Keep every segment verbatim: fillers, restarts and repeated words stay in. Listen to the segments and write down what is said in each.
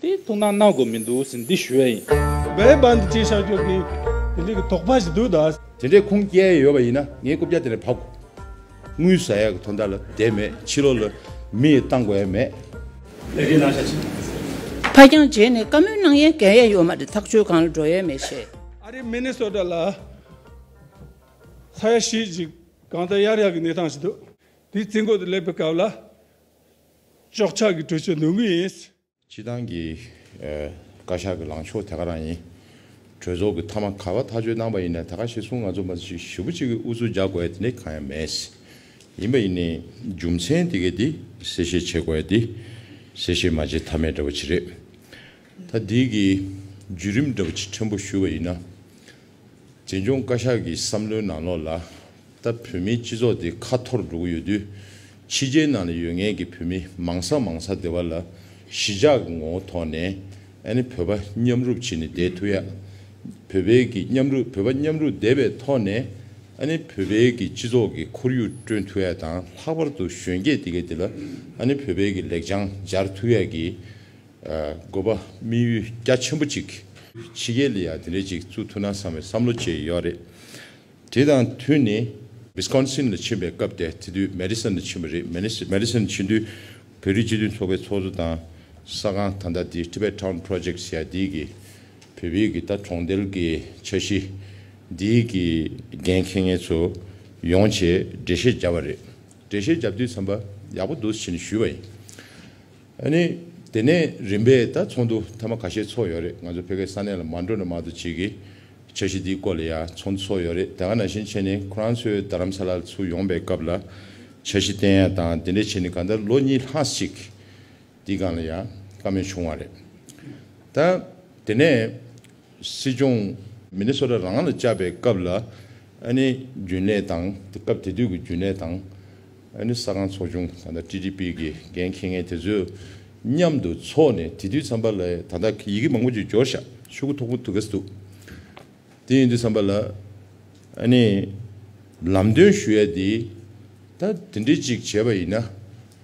དེ་ཐུགས་སྣང་གནང་དགོས་མི་འདུག་ཟེར་འདི་ཞུ་ཡ་ཡིན། བའི་བན་དེ་ཅིག་བཞག་རྒྱུ་གི་དེ་འདྲའི་གི་དོགས་པ་ཞིག་འདུག་ད། དེ་འདྲའི་ཁུངས་སྐྱེལ་ཡ་ཡོད་པ་ཡིན་ན་ངས་རྐུབ་བཀྱག་དེ་ནས་ཕབ་དགོས། དངུལ་ཟ་ཡ་གི་དོན་དག་ལ་བསྡད་མེད། ཕྱི་ལོགས་ལ་མི་ཡིས་བཏང་དགོས་ཡ་མེད། ཕ་རྒྱང་རྗེས་ནས་བཀའ་མོལ་གནང་ཡས་གལ་ཡ་ཡོད་མ་རེད། ཐག་གཅོད་སྒང་ལ་འགྲོ་ཡས་མེད་ཞེས། ཨ་རི་མི་ནི་སོ་ཊ་ལ་ས་ཡ་བཞི་ཅིག་གང་ལྟར་གཡར་ཡག་གི་གནས་སྟངས་ཤིག་འདུག་དེའི་རྩིས་འགོ་དུ་སླེབས་པའི་སྐབས་ལ་གཅོག་ཆ་གི་གྲོས་ཆོད་འདོན་གི་ཡིན། སྤྱི་བཏང་གི་ཨ་བཀའ་ཤག་གི་ལངས་ཕྱོགས་དེ་ག་རང་ཡིན། གྲོས་ཚོགས་ཀྱི་མཐའ་མ་ག་པར་ཐག་གཅོད་གནང་པ་ཡིན་ན་དེ་ག་གཞིར་བཟུང་ང་ཚོ་མ་གཞི་ཞེ་པོ་ཅིག་གི་ཨུ་ཚུགས་རྒྱག་དགོས་ཡ་དེ་འདྲ་གང་ཡང་མེད། ཡིན་པ་ཡིན་ནའི་རྒྱུ་མཚན་དེ་ག་དེ་གསལ་བཤད་བྱེད་དགོས་ཡ་དེ་གསལ་བཤད་མ་བྱེད་ཐབས་མེད་འདྲ་པོ་ཅིག་རེད། ད་འདི་གི་བརྒྱུད་རིམ་འདྲ་པོ་ཅིག་ཕྲན་བུ་ཞུ་བ་ཡིན་ན། འཛིན་སྐྱོང་བཀའ་ཤག་གི་བསམ་བློའི་ནང་ལོགས་ལ། ད་བོད་མིའི་སྤྱི་ཚོགས་འདི་ཁ་འཐོར་འགྲོ་གི་ཡོད་དུས། ཕྱི་རྒྱལ་ནང་ལ་ཡོད་མཁན་གྱི་བོད་མི་མང་ས་མང་ས་དེ་བ་ལ་གཞིས་ཆགས་ཀྱི་ངོ་བོ་ཐོག་ནས་ཨ་ནི་བོད་པ་མཉམ་རུབ་བྱས་ནས་བསྡད་ཐུབ་ཡ། བོད་པའི་གི་མཉམ་རུབ་བོད་པ་མཉམ་རུབ་བསྡད་པའི་ཐོག་ནས་ཨ་ནི་བོད་པའི་གི་སྤྱི་ཚོགས་ཀྱི་ཁོར་ཡུག་བསྐྲུན་ཐུབ་ཡ་དང་། ལྷག་པར་དུ་གཞོན་སྐྱེས་དེ་གས་དེ་ལ་ཨ་ནི་བོད་པའི་གི་ལེགས་བྱང་སྦྱར་ཐུབ་ཡ་གི་ཨ་དགོས་པ་དམིགས་ཡུལ་རྒྱ་ཆེན་པོ་ཅིག་ཕྱི་རྒྱལ་ལ་ཡང་དེ་འདྲས་ཅིག་བཙུགས་ཐུབ་ན་བསམ་པའི་བསམ་བློ་བཅས་ཡོད་རེད། དེ་དང་མཐུན་ནས་ཝི་སི་ཀོན་སིན་ལ་ཕྱིན་པའི་སྐབས་དེ་དེ་དུས་མེ་ཌི་སན་ལ་ཕྱིན་པ་རེད། མེ་ཌི་སན་མེ་ཌི་སན་ཕྱིན་དུས་བོད་རིགས་སྤྱི་མཐུན་ཚོགས་པའི་ཚོགས་གཙོ་དང་ས་ཁང་ད་ལྟ་དེ་Tibet Town Project ཟེར་ཡ་དེ་གི་བོད་པའི་གི་ད་གྲོང་རྡལ་གི་འཆར་གཞི་དེ་གི་འགན་འཁྱེར་མཁན་ཚོ་ཡོང་བྱས་འགྲེལ་བཤད་བརྒྱབ་པ་རེད། འགྲེལ་བཤད་བརྒྱབ་དུས་ཙམ་པ་ཡག་པོ་འདུག་ཟེར་ནས་ཞུས་པ་ཡིན། ཨ་ནི། དེ་ནས་རིམ་པས་ད་ཚོགས་འདུ་ཐེངས་མ་ཁ་ཤས་ཚོགས་ཡོད་རེད། ང་ཚོ་ཕ་གིའི་ས་གནས་ལ་མ་འགྲོ་ན་མ་གཏོགས་ཅིག་གིས་འཆར་གཞི་འདིའི་སྐོར་ལ་ཡང་ཚོགས་འདུ་ཚོགས་ཡོད་རེད། དེ་ག་ནང་བཞིན་བྱས་ནས་ཁོ་རང་ཚོའི་རྡ་རམ་ས་ལ་ཚུར་ཡོང་པའི་སྐབས་ལ་འཆར་གཞི་བཏོན་ཡ་དང་དེ་འདྲས་བྱས་ནས་གང་ལྟར་ལོ་གཉིས་ལྷག་ཅིག་འདིའི་སྒང་ལ་ཡང་བཀའ་མོལ་བྱུང་བ་རེད། ད་དེ་ནས། སྲིད་སྐྱོང་མི་ནི་སོ་ཊ་རང་ལ་བཅར་བའི་སྐབས་ལ་ཨ་ནི་རྒྱུན་ལས་དང་དེ་སྐབས་དེ་དུས་ཀྱི་རྒྱུན་ལས་དང་ཨ་ནི་ས་ཁང་ཚོགས་ཆུང་ད་ལྟ་ཊི་ཊི་པི་གི་འགན་འཁྱེར་མཁན་དེ་ཚོས་མཉམ་དུ་ཚོགས་ནས་དེ་དུས་ཙམ་པ་ལ་ད་ལྟ་ཡི་གེ་མང་པོ་ཅིག་འབྱོར་ཤག་ཤོག་གུ་མཐུག་པོ་དུ་ག་སི་འདུག་དེ་ཡིན་དུས་ཙམ་པ་ལ་ཨ་ནི་ལམ་སྟོན་ཞུ་ཡ་དེ་ད་དེ་འདྲའི་ཅིག་བྱས་པ་ཡིན་ན་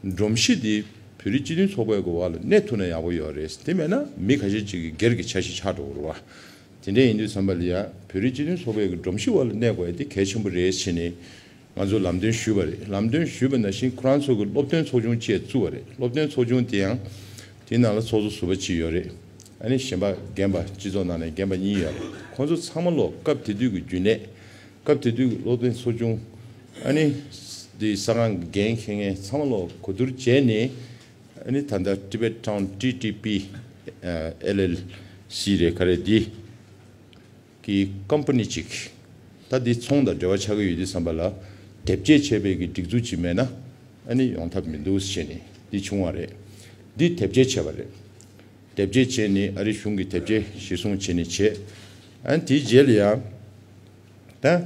སྒྲོམ་གཞི་དེ་བོད་རིགས་སྤྱི་མཐུན་ཚོགས་པའི་གི་འོག་ལ་གནས་ཐུབ་ན་ཡག་པོ་ཡོད་རེད། དེ་མེད་ན་མི་ཁ་ཤས་ཅིག་གི་སྒེར་གྱི་འཆར་གཞི་ཆགས་འགྲོ་གི་རེད་བ། དེ་འདྲ་ཡིན་དུས་ཙམ་པ་ལ་ཡ་བོད་རིགས་སྤྱི་མཐུན་ཚོགས་པའི་གི་སྒྲོམ་གཞི་འོག་ལ་གནས་དགོས་ཡ་དེ་གལ་ཆེན་པོ་རེད་ཟེར་ནས་ང་ཚོ་ལམ་སྟོན་ཞུས་པ་རེད། ལམ་སྟོན་ཞུས་པ་ནང་བཞིན་ཁོ་རང་ཚོ་གི་སློབ་སྟོན་ཚོགས་ཆུང་བཅས་བཙུགས་པ་རེད། སློབ་སྟོན་ཚོགས་ཆུང་དེ་ཡང་དེའི་ནང་ལ་ཚོགས་གཙོ་ཟུར་པ་གཅིག་ཡོད་རེད། ཨ་ནི་གཞན་པ་རྒན་པ་སྤྱི་ཚོགས་ནང་ནས་རྒན་པ་གཉིས་ཡོད་རེད། ཁོང་ཚོ་ཚང་མ་ལོག་སྐབས་དེ་དུས་ཀྱི་རྒྱུན་ལས་སྐབས་དེ་དུས་ཀྱི་སློབ་སྟོན་ཚོགས་ཆུང་ཨ་ནི་དེ་ས་ཁང་གི་འགན་འཁྱེར་མཁན་ཚང་མ་ལོག་གོ་བསྡུར་བྱས་ནས། ཨ་ནི་ད་ལྟ་Tibet Town T T P L L C རེད་ག་རེ་འདི་གི་ཀམ་པ་ནི་ཅིག་ད་འདི་ཚོང་དང་འབྲེལ་བ་ཆགས་ཀྱི་ཡོད་དུས་ཙམ་པ་ལ་དེབ་སྐྱེལ་བྱས་པའི་གི་སྒྲིག་འཛུགས་ཅིག་མེད་ན་ཨ་ནི་ཡོང་ཐབས་མི་འདུག་ཟེར་ནས་འདི་བྱུང་བ་རེད། འདི་དེབ་སྐྱེལ་བྱས་པ་རེད། དེབ་སྐྱེལ་བྱས་ནས་ཨ་རི་གཞུང་གི་དེབ་སྐྱེལ་གཞིར་བཟུང་བྱས་ནས་བྱས། ཨ་ནི་དེའི་རྗེས་ལ་ཡང་ད།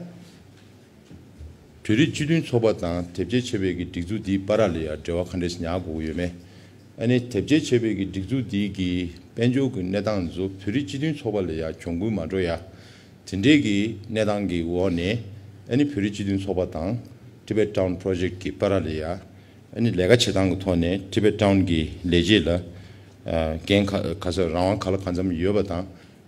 བོད་རིགས་སྤྱི་མཐུན་ཚོགས་པ་དང་དེབ་སྐྱེལ་བྱས་པའི་གི་སྒྲིག་འཛུགས་འདིའི་བར་ལ་ཡང་འབྲེལ་བ་ག་འདྲས་ཉར་དགོས་ཀྱི་ཡོད་མེད། ཨ་ནི་དེབ་སྐྱེལ་བྱས་པའི་གི་སྒྲིག་འཛུགས་འདི་གི་དཔལ་འབྱོར་གྱི་གནས་སྟངས་ཚོ་བོད་རིགས་སྤྱི་མཐུན་ཚོགས་པ་ལ་ཡང་གྱོང་གུན་མ་འགྲོ་ཡ། དེ་འདྲའི་གི་གནས་སྟངས་ཀྱི་འོག་ནས་ཨ་ནི་བོད་རིགས་སྤྱི་མཐུན་ཚོགས་པ་དང་Tibet Town Project གི་བར་ལ་ཡང་ཨ་ནི་ལས་ཀ་བྱེད་སྟངས་ཀྱི་ཐོག་ནས་Tibet Town གི་ལས་བྱེད་ལ་ཨ་འགན་ག་ག་ས་རང་དབང་ག་ལ་གང་འཚམ་ཡོད་པ་དང་།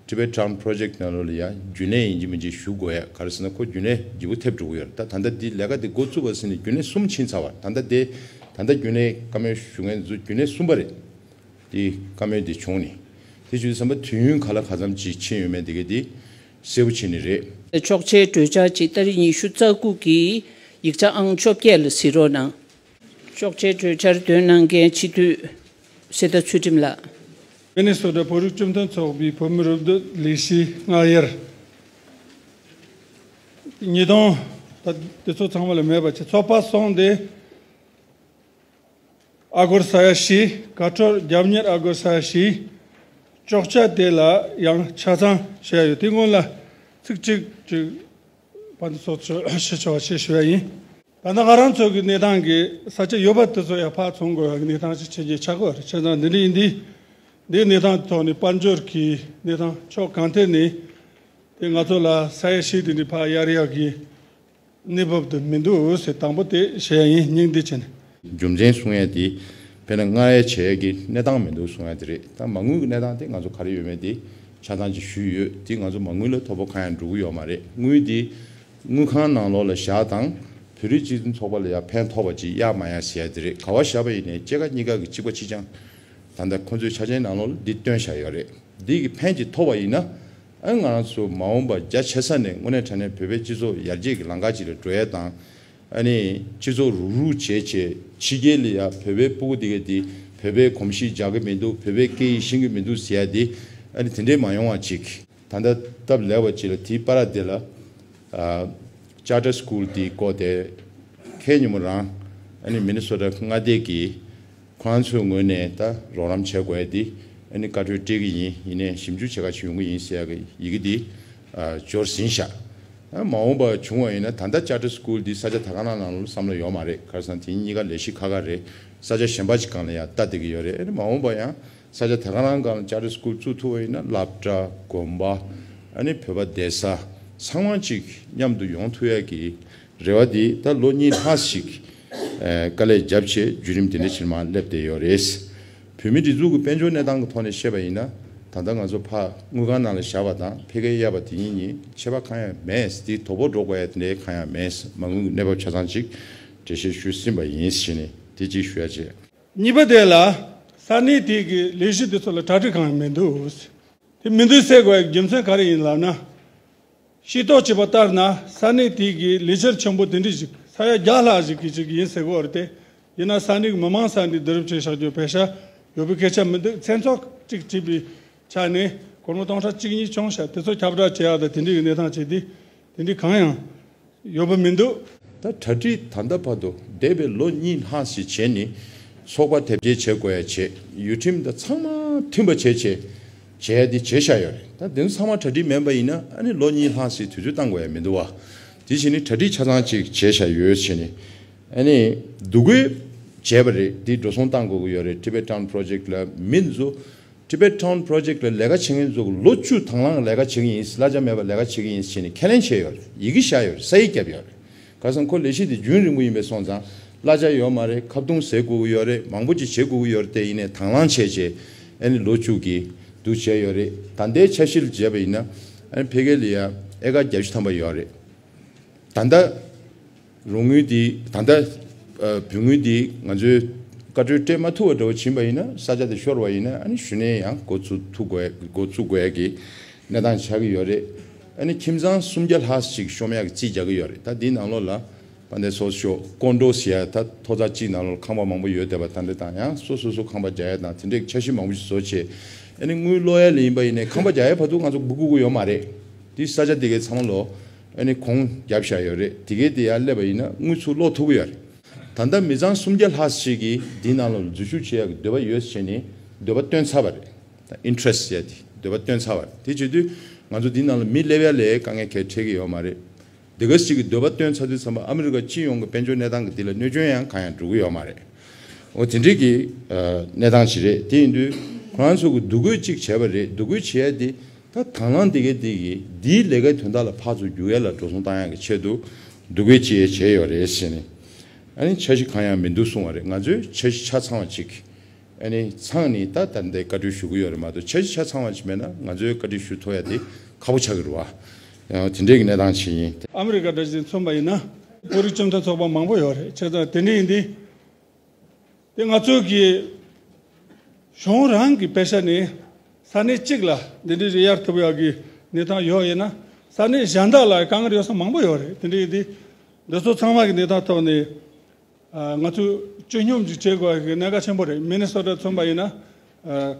Tibet Town Project ནང་ལོགས་ལ་ཡ་རྒྱུན་ལས་ཡིན་གཅིག་མིན་གཅིག་ཞུ་དགོས་ཡ། ག་རེ་ཟེར་ན་ཁོ་རྒྱུན་ལས་ལྗིད་པོ་ཐེབས་འགྲོ་གི་ཡོད་རེད། ད་ད་ལྟ་འདི་ལས་ཀ་འདི་འགོ་བཙུགས་པ་ཟིན་ནས་རྒྱུན་ལས་གསུམ་ཕྱིན་ཚར་བ་རེད། ད་ལྟ་དེ་ད་ལྟ་རྒྱུན་ལས་བཀའ་མོལ་ཞུ་མཁན་ཚོ་རྒྱུན་ལས་གསུམ་པ་རེད། དེ་བཀའ་མོལ་འདི་བྱུང་ནས་དེ་བྱུང་དུས་ཙམ་པ་དུས་ཡུན་ག་ལ་ག་ཙམ་ཅིག་ཕྱིན་ཡོད་མེད་དེ་ག་དེ་གསལ་པོ་བྱས་ནས་རེད། ཆོག་མཆན་གྲོས་འཆར་གཅིག་ཏ་རིག་ཉི་ཤུ་རྩ་དགུ་གི་ཡིག་ཆ་ཨང་བཅོ་བརྒྱད་ལ་གཟིགས་རོགས་གནང་། ཤོག་ཆེན་གྲོས་འཆར་འདོན་གནང་མཁན་སྤྱི་འཐུས་གསེར་རྟ་ཚུལ་ཁྲིམས་ལགས། མི་ནི་སོ་ཊ་བོད་རིགས་སྤྱི་མཐུན་ཚོགས་པའི་བོད་མི་རུ་སྡེ་ལས་གཞིའི་སྔ་གཡར། ཉིས་སྟོང་ད་དེ་ཚོ་ཚང་མ་ལ་མེད་པ་བྱས་ཚོགས་པ་སོང་སྟེ། ཨ་སྒོར་ས་ཡ་བཞི། ཁ་འཕྲོར་རྒྱབ་གཉེར་ཨ་སྒོར་ས་ཡ་བཞི། གཅོག་ཆ་དེ་ལ་ཡང་ཆ་ཚང་བྱས་ཡོད། དེ་སྔོན་ལ་ཚིག་གཅིག་ཅིག་ཕན་ཚུན་ཚོགས་ཆོག་ཞེས་ཞུ་བ་ཡིན། ད་ལྟ་ང་རང་ཚོ་གི་གནས་སྟངས་ཀྱི་ས་ཆ་ཡོད་པ་དེ་ཚོ་ཡང་ཕར་ཚོང་དགོས་པའི་གནས་སྟངས་ཤིག་ཆེན་གྱི་ཆགས་ཀྱི་ཡོད་རེད། བྱས་ཙང་འདི་འདྲ་ཡིན་དུས་འདིའི་གནས་སྟངས་ཐོག་ནས་དཔལ་འབྱོར་གྱི་གནས་སྟངས་ཕྱོགས་གང་ཐད་ནས་དེ་ང་ཚོ་ལ་ས་ཡ་ཞིག་དེ་འདྲ་ཕར་གཡར་ཡག་གི་གནས་བབ་དེ་མི་འདུག་ཟེར་དང་པོ་དེ་བཤད་ཡ་ཡིན། སྙིང་བསྡུས་བྱས་ནས། རྒྱུ་མཚན་གསུང་ཡ་དེ་ དཔེར་ན་སྔར་ཡ་བྱས་ཀྱི་གནས་སྟངས་མི་འདུག་གསུང་ཡ་དེ་རེད། ད་མ་དངུལ་གྱི་གནས་སྟངས་དེ་ང་ཚོ་ག་རེ་ཡོད་མེད་དེ་ཆ་ཚང་ཅིག་ཞུས་ཡོད། དེ་ང་ཚོ་མ་དངུལ་ལ་དོ་ཕོག་གང་ཡང་འགྲོ་གི་ཡོད་མ་རེད། དངུལ་དེ་དངུལ་ཁང་ནང་ལོགས་ལ་བཞག་དང་། བོད་རིགས་སྤྱི་མཐུན་ཚོགས་པ་ལ་ཡང་ཕན་ཐོགས་པ་ཅིག་ཡ་མ་ཡ་ཟེར་ཡ་དེ་རེད། ག་བ་བཞག་པ་ཡིན་ནའི་སྐྱེད་ཀ་གཉིས་ཀ་གི་གཅིག་པ་གཅིག་རྐྱང་། ད་ལྟ་ཁོང་ཚོའི་ཆ་རྐྱེན་ནང་ལོགས་ལ་འདི་བཏོན་བཞག་ཡོད་རེད། འདི་གི་ཕན་ཅིག་ཐོབ་པ་ཡིན་ན། ཨ་ང་རང་ཚོ་མ་འོངས་པ་རྒྱ་ཆེ་ས་ནས་དངོས་གནས་དྲང་གནས་བོད་པའི་སྤྱི་ཚོགས་ཡར་རྒྱས་ཀྱི་ལམ་ཁ་ཅིག་ལ་འགྲོ་ཡ་དང་། ཨ་ནི་སྤྱི་ཚོགས་རུག་རུག་བྱས་བྱས་ཕྱི་རྒྱལ་ལ་ཡ་བོད་པའི་ཕྲུ་གུ་དེ་གས་དེ་བོད་པའི་གོམས་གཤིས་འཇགས་ཀྱི་མི་འདུག་བོད་པའི་སྐད་ཡིག་ཤེས་ཀྱི་མི་འདུག་ཟེར་ཡ་དེ་ཨ་ནི་དེ་འདྲས་མ་ཡོང་བ་ཅིག་ད་ལྟ་སྟབས་ལེགས་པ་ཅིག་ལ་དེའི་བར་དེ་ལ་ཨ་ཅར་ཊར་སི་ཀུལ་དེ་བསྐོར་ཏེ་ཁེ་ཉིན་མོ་རང་ཨ་ནི་མི་ནི་སོ་ཊ་མངའ་སྡེ་གི་ཁོ་རང་ཚོའི་ངོས་ནས་ད་རོགས་རམ་བྱེད་དགོས་ཡ་དེ་ཨ་ནི་བཀའ་འཁྲོལ་སྤྲད་ཀྱི་ཡིན། ཡིན་ནའི་ཞིབ་འཇུག་བྱེད་ག་ཅིག་ཡོང་གི་ཡིན་ཟེར་ཡ་གི་ཡི་གེ་དེ་ཨ་འབྱོར་ཟིན་ཤག་ཨ་མ་འོངས་པ་བྱུང་བ་ཡིན་ན་ད་ལྟ་ཅར་ཊར་སི་ཀུལ་འདི་ས་ཆ་ད་ག་རང་ནང་ལ་བསམ་བློ་ཡོད་མ་རེད། ག་རེ་ཟེར་ན་དེ་གཉིས་ཀ་ལས་གཞི་ཁག་ཁག་རེད། ས་ཆ་གཞན་པ་ཅིག་སྒང་ལ་ཡང་ལྟ་བསྡད་ཀྱི་ཡོད་རེད། ཨ་ནི་མ་འོངས་པ་ཡང་ས་ཆ་ད་ག་རང་སྒང་ལ་ཅར་ཊར་སི་ཀུལ་བཙུགས་ཐུབ་པ་ཡིན་ན་སློབ་གྲྭ་དགོན་པ་ཨ་ནི་བོད་པ་བསྡད་ས་ཚང་མ་ཅིག་མཉམ་དུ་ཡོང་ཐུབ་ཡ་གི་རེ་བ་འདི་ད་ལོ་གཉིས་ལྷག་ཞིག་ཨ་དཀའ་ལས་བརྒྱབ་བྱས་བརྒྱུད་རིམ་དེ་འདྲ་ཕྱིར་མར་སླེབས་བསྡད་ཡོད་རེད། བོད་མིའི་སྒྲིག་འཛུགས་ཀྱི་དཔལ་འབྱོར་གནས་སྟངས་ཀྱི་ཐོག་ནས་བཤད་པ་ཡིན་ན། ད་ལྟ་ང་ཚོ་ཕར་དངུལ་ཁང་ནང་ལ་བཞག་པ་དང་ཕ་གིར་གཡར་བ་དེ་གཉིས་གཉིས་ཁྱད་པར་གང་ཡང་མེད། དེ་དོ་ཕོག་འགྲོ་དགོས་ཡ་དེ་འདྲའི་གང་ཡང་མེད། མ་དངུལ་གྱི་གནས་བབ་ཆ་ཚང་ཅིག་འགྲེལ་བཤད་ཞུས་ཟིན་པ་ཡིན་ཞེས་ནས་དེ་གཅིག་ཞུ་ཡ་བྱས། གཉིས་པ་དེ་ལ་ས་གནས་དེ་གི་ལས་གཞི་དེ་ཚོ་ལ་གྲ་སྒྲིག་གང་ཡང་མི་འདུག་དེ་མི་འདུག་ཟེར་དགོས་ཡ་རྒྱུ་མཚན་ག་རེ་ཡིན་ལབ་ན། ཤེས་རྟོགས་བྱས་པ་ལྟར་ན་ས་གནས་དེ་གི་ལས་འཆར་ཆེན་པོ་དེ་འདྲ་ཞིག་ས་ཡ་བརྒྱ་ལྷག་ཞིག་གི་ཅིག་ཡིན་ཟེར་གོ་རེད་དེ། ཡིན་ན་ས་གནས་ཀྱི་མི་མང་ས་འདི་བསྡུ་རུབ་བྱས་བཞག་རྒྱུ་ཕལ་ཆེར་ཡོད་པའི་སྐད་ཆ་མི་འདུག་མཚན་ཚོགས་གཅིག་བྲིས་པའི་ཆ་ནས་སྒོར་མོ་སྟོང་ཕྲག་གཅིག་གཉིས་བྱུང་ཤག་དེ་ཚོ་ཁྱབ་བསྒྲགས་བྱེད་ཡག་དང་དེ་འདྲའི་གི་གནས་སྟངས་བྱས་ཏེ་དེ་འདྲའི་གང་ཡང་ཡོད་པ་མི་འདུག་ད་གྲ་སྒྲིག་ད་ལྟ་བར་དུ་འདས་པའི་ལོ་གཉིས་ལྷག་ཞིག་བྱས་ནས་ཚོགས་པ་དེབ་སྐྱེལ་བྱེད་དགོས་ཡ་བྱས། ཡུལ་ཁྲིམས་དང་ཚང་མ་མཐུན་པ་བྱས་བྱས་བྱས་ཏེ་བྱས་བཞག་ཡོད་རེད། ད་དེ་ཚོ་ཚང་མ་གྲ་སྒྲིག་མེད་པ་ཡིན་ན་ཨ་ནི་ལོ་གཉིས་ལྷག་ཞིག་དུས་ཚོད་བཏང་དགོས་ཡ་མི་འདུག་བ། དེ་བྱས་ནས་གྲ་སྒྲིག་ཆ་ཚང་ཅིག་བྱས་བཞག་ཡོད་བྱས་ནས་ཨ་ནི་འདུ་འགོད་བྱས་པ་རེད། དེ་འགྲོ་སོང་བཏང་དགོས་ཀྱི་ཡོད་རེད། Tibet Town Project ལ་མི་ཚོ་Tibet Town Project ལ་ལས་ཀ་བྱེད་མཁན་ཚོ་ལོ་བཅུ་དང་བླངས་ལས་ཀ་བྱེད་ཀྱི་ཡིན། གླ་ཆ་མེད་པར་ལས་ཀ་བྱེད་ཀྱི་ཡིན་ཟེར་ནས་ཁས་ལེན་བྱས་ཡོད་རེད། ཡི་གེ་བཞག་ཡོད་རེད། ས་ཡིག་བརྒྱབ་ཡོད་རེད། ག་རེ་ཟེར་ན་ཁོ་ལས་གཞི་དེ་རྒྱུན་རིང་པོ་ཡིན་པའི་སོང་ཙང་གླ་ཆ་ཡོད་མ་རེད། ཁ་རྡུང་ཟ་དགོས་ཀྱི་ཡོད་རེད། མང་པོ་ཅིག་བྱེད་དགོས་ཀྱི་ཡོད་རེད། དེ་ཡིན་ནའི་དང་བླངས་བྱས་བྱས་ཨ་ནི་ལོ་བཅུ་གི་འདུག་བྱས་ཡོད་རེད། ད་ལྟའི་འཆར་གཞི་ལ་བྱས་པ་ཡིན་ན་ཨ་ནི་ཕ་གི་ལ་ཡ་ཨེ་ཀར་བརྒྱད་ཅུ་ཐམ་པ་ཡོད་རེད། ད་ལྟ་རོགས་དངུལ་འདི་ད་ལྟ་ཨ་བུ་དངུལ་འདི་ང་ཚོས་བཀའ་འཁྲོལ་སྤྲད་མ་ཐུབ་པ་འདྲ་བོ་ཕྱིན་པ་ཡིན་ན། ས་ཆ་དེ་ཤོར་བ་ཡིན་ན་ཨ་ནི་གཞི་ནས་ཡང་འགོ་བཙུགས་ཐུབ་དགོས། འགོ་བཙུགས་དགོས་ཡ་གི་གནས་སྟངས་ཆགས་ཀྱི་ཡོད་རེད། ཨ་ནི་ཁྱིམ་ཚང་སུམ་བརྒྱ་ལྷག་ཞིག་ཤོང་ཡ་གི་རྩིས་རྒྱག་གི་ཡོད་རེད། ད་འདིའི་ནང་ལོགས་ལ་དཔལ་ལྡན་ཚོགས་གཙོ་ཀོན་ཌོ་ཟེར་ཡ་ད་ཐོག་རྩེག་གཅིག་ནང་ལོགས་ཁང་པ་མང་པོ་ཡོད་བསྡད་པ་ད་འདྲ་དང་། ཡང་སོ་སོ་སོ་ཁང་པ་རྒྱག་ཡ་དང་དེ་འདྲའི་འཆར་གཞི་མང་པོ་ཞིག་བཟོ་བྱས། ཨ་ནི་དངུལ་སློག་ཡ་ལ་ཡིན་པ་ཡིན་ནའི་ཁང་པ་རྒྱག་ཡ་བར་དུ་ང་ཚོ་སྒུག་དགོས་ཀྱི་ཡོད་མ་རེད། དེ་ས་ཆ་དེ་གའི་ཚང་མ་ལོ་ཨ་ནི་གོང་བརྒྱབ་བཞག་ཡོད་རེད། དེ་གའི་དེ་ཡར་སླེབས་པ་ཡིན་ན་དངུལ་ཚུར་སློག་ཐུབ་ཀྱི་ཡོད་རེད། ད་ལྟ་མི་ཚང་སུམ་བརྒྱ་ལྷག་ཞིག་གིས་འདི་ནང་ལ་འཛུལ་ཞུགས་བྱེད་ཡག་གི་འདོད་པ་ཡོད་ཟེར་ནས་འདོད་པ་བཏོན་ཚར་བ་རེད། ད་ཨིན་ཊི་རེ་སི་ཊི་ཟེར་ཡ་དེ་འདོད་པ་བཏོན་ཚར་བ་རེད། དེ་བྱེད་དུས་ང་ཚོ་འདི་ནང་ལ་མི་སླེབས་ཡ་ལ་དཀའ་ངལ་གང་ཡང་འཕྲད་ཀྱི་ཡོད་མ་རེད། འདི་ག་ཞིག་གིས་འདོད་པ་བཏོན་ཚར་དུས་ཙམ་པ་ཨ་མི་རི་ཀ་སྤྱི་ཡོངས་ཀྱི་དཔལ་འབྱོར་གནས་སྟངས་ཀྱི་འདི་ལ་གནོད་སྐྱོན་ཡང་གང་ཡང་འགྲོ་གི་ཡོད་མ་རེད། འོ་དེ་འདྲའི་གི་ཨ་གནས་སྟངས་ཤིག་རེད། དེ་ཡིན་དུས་ཁོ་རང་ཚོ་གི་འདུ་འགོད་ཅིག་བྱས་པ་རེད། འདུ་འགོད་བྱས་ཡ་དེ་ད་དང་བླངས་དེ་གའི་དེ་གི་འདིའི་ལས་ཀའི་དོན་དག་ལ་ཕར་ཚུར་རྒྱུག་ཡ་ལ་འགྲོ་སོང་བཏང་ཡ་གི་ཆེད་དུ་འདུ་འགོད་ཅིག་བྱས་ཡོད་རེད་ཟེར་ནས། ཨ་ནི་འཆར་གཞི་གང་ཡང་མི་འདུག་གསུང་བ་རེད། ང་ཚོའི་འཆར་གཞི་ཆ་ཚང་བ་ཅིག་ཨ་ནི་ཚང་ནི་ད་ད་ལྟའི་བཀའ་འཁྲོལ་ཞུ་གི་ཡོད་རེད་མ་གཏོགས། འཆར་གཞི་ཆ་ཚང་བ་ཅིག་མེད་ན་ང་ཚོའི་བཀའ་འཁྲོལ་ཞུ་ཐུབ་ཡ་དེ་ཁག་པོ་ཆགས་ཀྱི་རེད་བ། ཡང་དེ་འདྲའི་གི་གནས་སྟངས་ཤིག་ཡིན། ཨ་མི་རི་ཀ་འདྲ་ཞིག་མཚོན་པ་ཡིན་ན་བོད་རིགས་སྤྱི་མཐུན་ཚོགས་པ་མང་པོ་ཡོད་རེད། བྱས་ཙང་དེ་འདྲ་ཡིན་དུས་དེ་ང་ཚོ་གི་གཞུང་རང་གི་པེ་ཤ་ནས་ས་གནས་གཅིག་ལ་འདི་འདྲའི་རིགས་གཡར་ཐུབ་ཡག་གི་གནས་སྟངས་ཡོད་ཡིན་ན་ས་གནས་གཞན་དག་ལ་དཀའ་ངལ་ཡོད་ས་མང་པོ་ཡོད་རེད། དེ་འདྲ་ཡིན་དུས་འདི་ཚོ་ཚང་མ་གི་གནས་སྟངས་ཐོག་ནས། ཨ་ང་ཚོས་སྤྱི་སྙོམས་ཅིག་བྱེད་དགོས་ཀྱི་གནད་འགག་ཆེན་པོ་རེད། མི་ནི་སོ་ཊ་མཚོན་པ་ཡིན་ན། ཨ་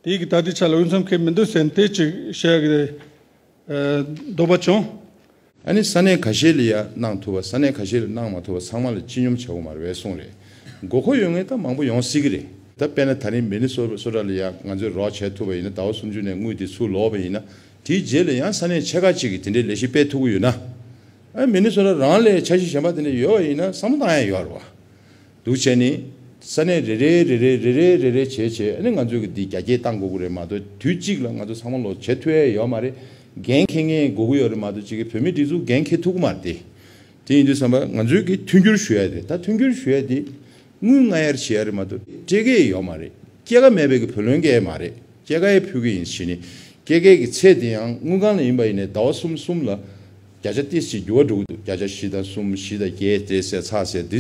དེའི་གི་ད་ལྟའི་ཆ་ལ་འོས་འཚམ་ཁེལ་མི་འདུག་ཟེར་ནས་དེ་ཅིག་བཤད་ཀྱི་རེད། ཨ་འདོད་པ་བྱུང་། ཨ་ནི་ས་གནས་ཁ་ཤས་ལ་ཡ་གནང་ཐུབ་པ། ས་གནས་ཁ་ཤས་ལ་གནང་མ་ཐུབ་པ་ཚང་མ་ལ་སྤྱི་སྙོམས་བྱ་དགོས་མ་རེད་པས་གསུངས་རེད། དགོས་མཁོ་ཡོད་མཁན་ད་མང་པོ་ཡོང་སྲིད་ཀྱི་རེད། ད་དཔེར་ན་ད་རིང་མི་ནི་སོ་སོ་ཊ་ལ་ཡ་ང་ཚོས་རོགས་བྱས་ཐུབ་པ་ཡིན་ན་ཟླ་བ་སུམ་ཅུ་ནས་དངུལ་དེ་ཚུར་ལོག་པ་ཡིན་ན། དེའི་རྗེས་ལ་ཡང་ས་གནས་ཆེ་ཁག་ཅིག་གིས་དེ་འདྲའི་ལས་གཞི་སྤེལ་ཐུབ་ཀྱི་ཡོད་ན། ཨ་མི་ནི་སོ་ཊ་རང་ལ་འཆར་གཞི་གཞན་པ་དེ་འདྲ་ཡོད་པ་ཡིན་ན་བསམ་བློ་བཏང་ཡ་ཡོད་རེད་བ། འདུག་བྱས་ནས་ས་གནས་རེ་རེ་རེ་རེ་རེ་རེ་རེ་རེ་བྱས་བྱས་ཨ་ནི་ང་ཚོས་ཀྱི་འདི་རྒྱ་སྐྱེད་བཏང་དགོས་ཀྱི་རེད་མ་གཏོགས། དུས་གཅིག་ལ་ང་ཚོ་ཚང་མ་ལོག་བྱེད་ཐུབ་ཡ་ཡོད་མ་རེད། འགན་འཁྱེར་མཁན་དགོས་ཀྱི་ཡོད་རེད་མ་གཏོགས། གཅིག་གི་བོད་མིའི་སྒྲིག་འཛུགས་འགན་འཁྱེར་ཐུབ་ཀྱི་མ་རེད་དེ། དེ་ཡིན་དུས་ཙམ་པ་ང་ཚོས་ཀྱི་མཐུན་འགྱུར་ཞུ་ཡ་དེ། ད་མཐུན་འགྱུར་ཞུ་ཡ་དེ་ དངུལ་མངགས་ཡར་བྱེད་ཡ་རེད་མ་གཏོགས་སྤྲད་ཀྱི་ཡོད་མ་རེད། སྐྱེད་ཀ་མེད་པའི་གི་བུ་ལོན་སྐྱེལ་མ་རེད། སྐྱེད་ཀ་ཡི་ཕུལ་གི་ཡིན་ཟེར་ནས། སྐྱེད་ཀའི་གི་ཚད་དེ་ཡང་དངུལ་ཁང་ལ་ཡིན་པ་ཡིན་ནའི་ཟླ་བ་གསུམ་གསུམ་ལ་བརྒྱ་ཆ་ཏིས་ཅིག་འགྱུར་བ་འགྲོ་གི་འདུག་བརྒྱ་ཆ་བཞི་དང་གསུམ། བཞི་དང་བརྒྱད་དེ་ཟེར་ཚག་ཟེར། འདི་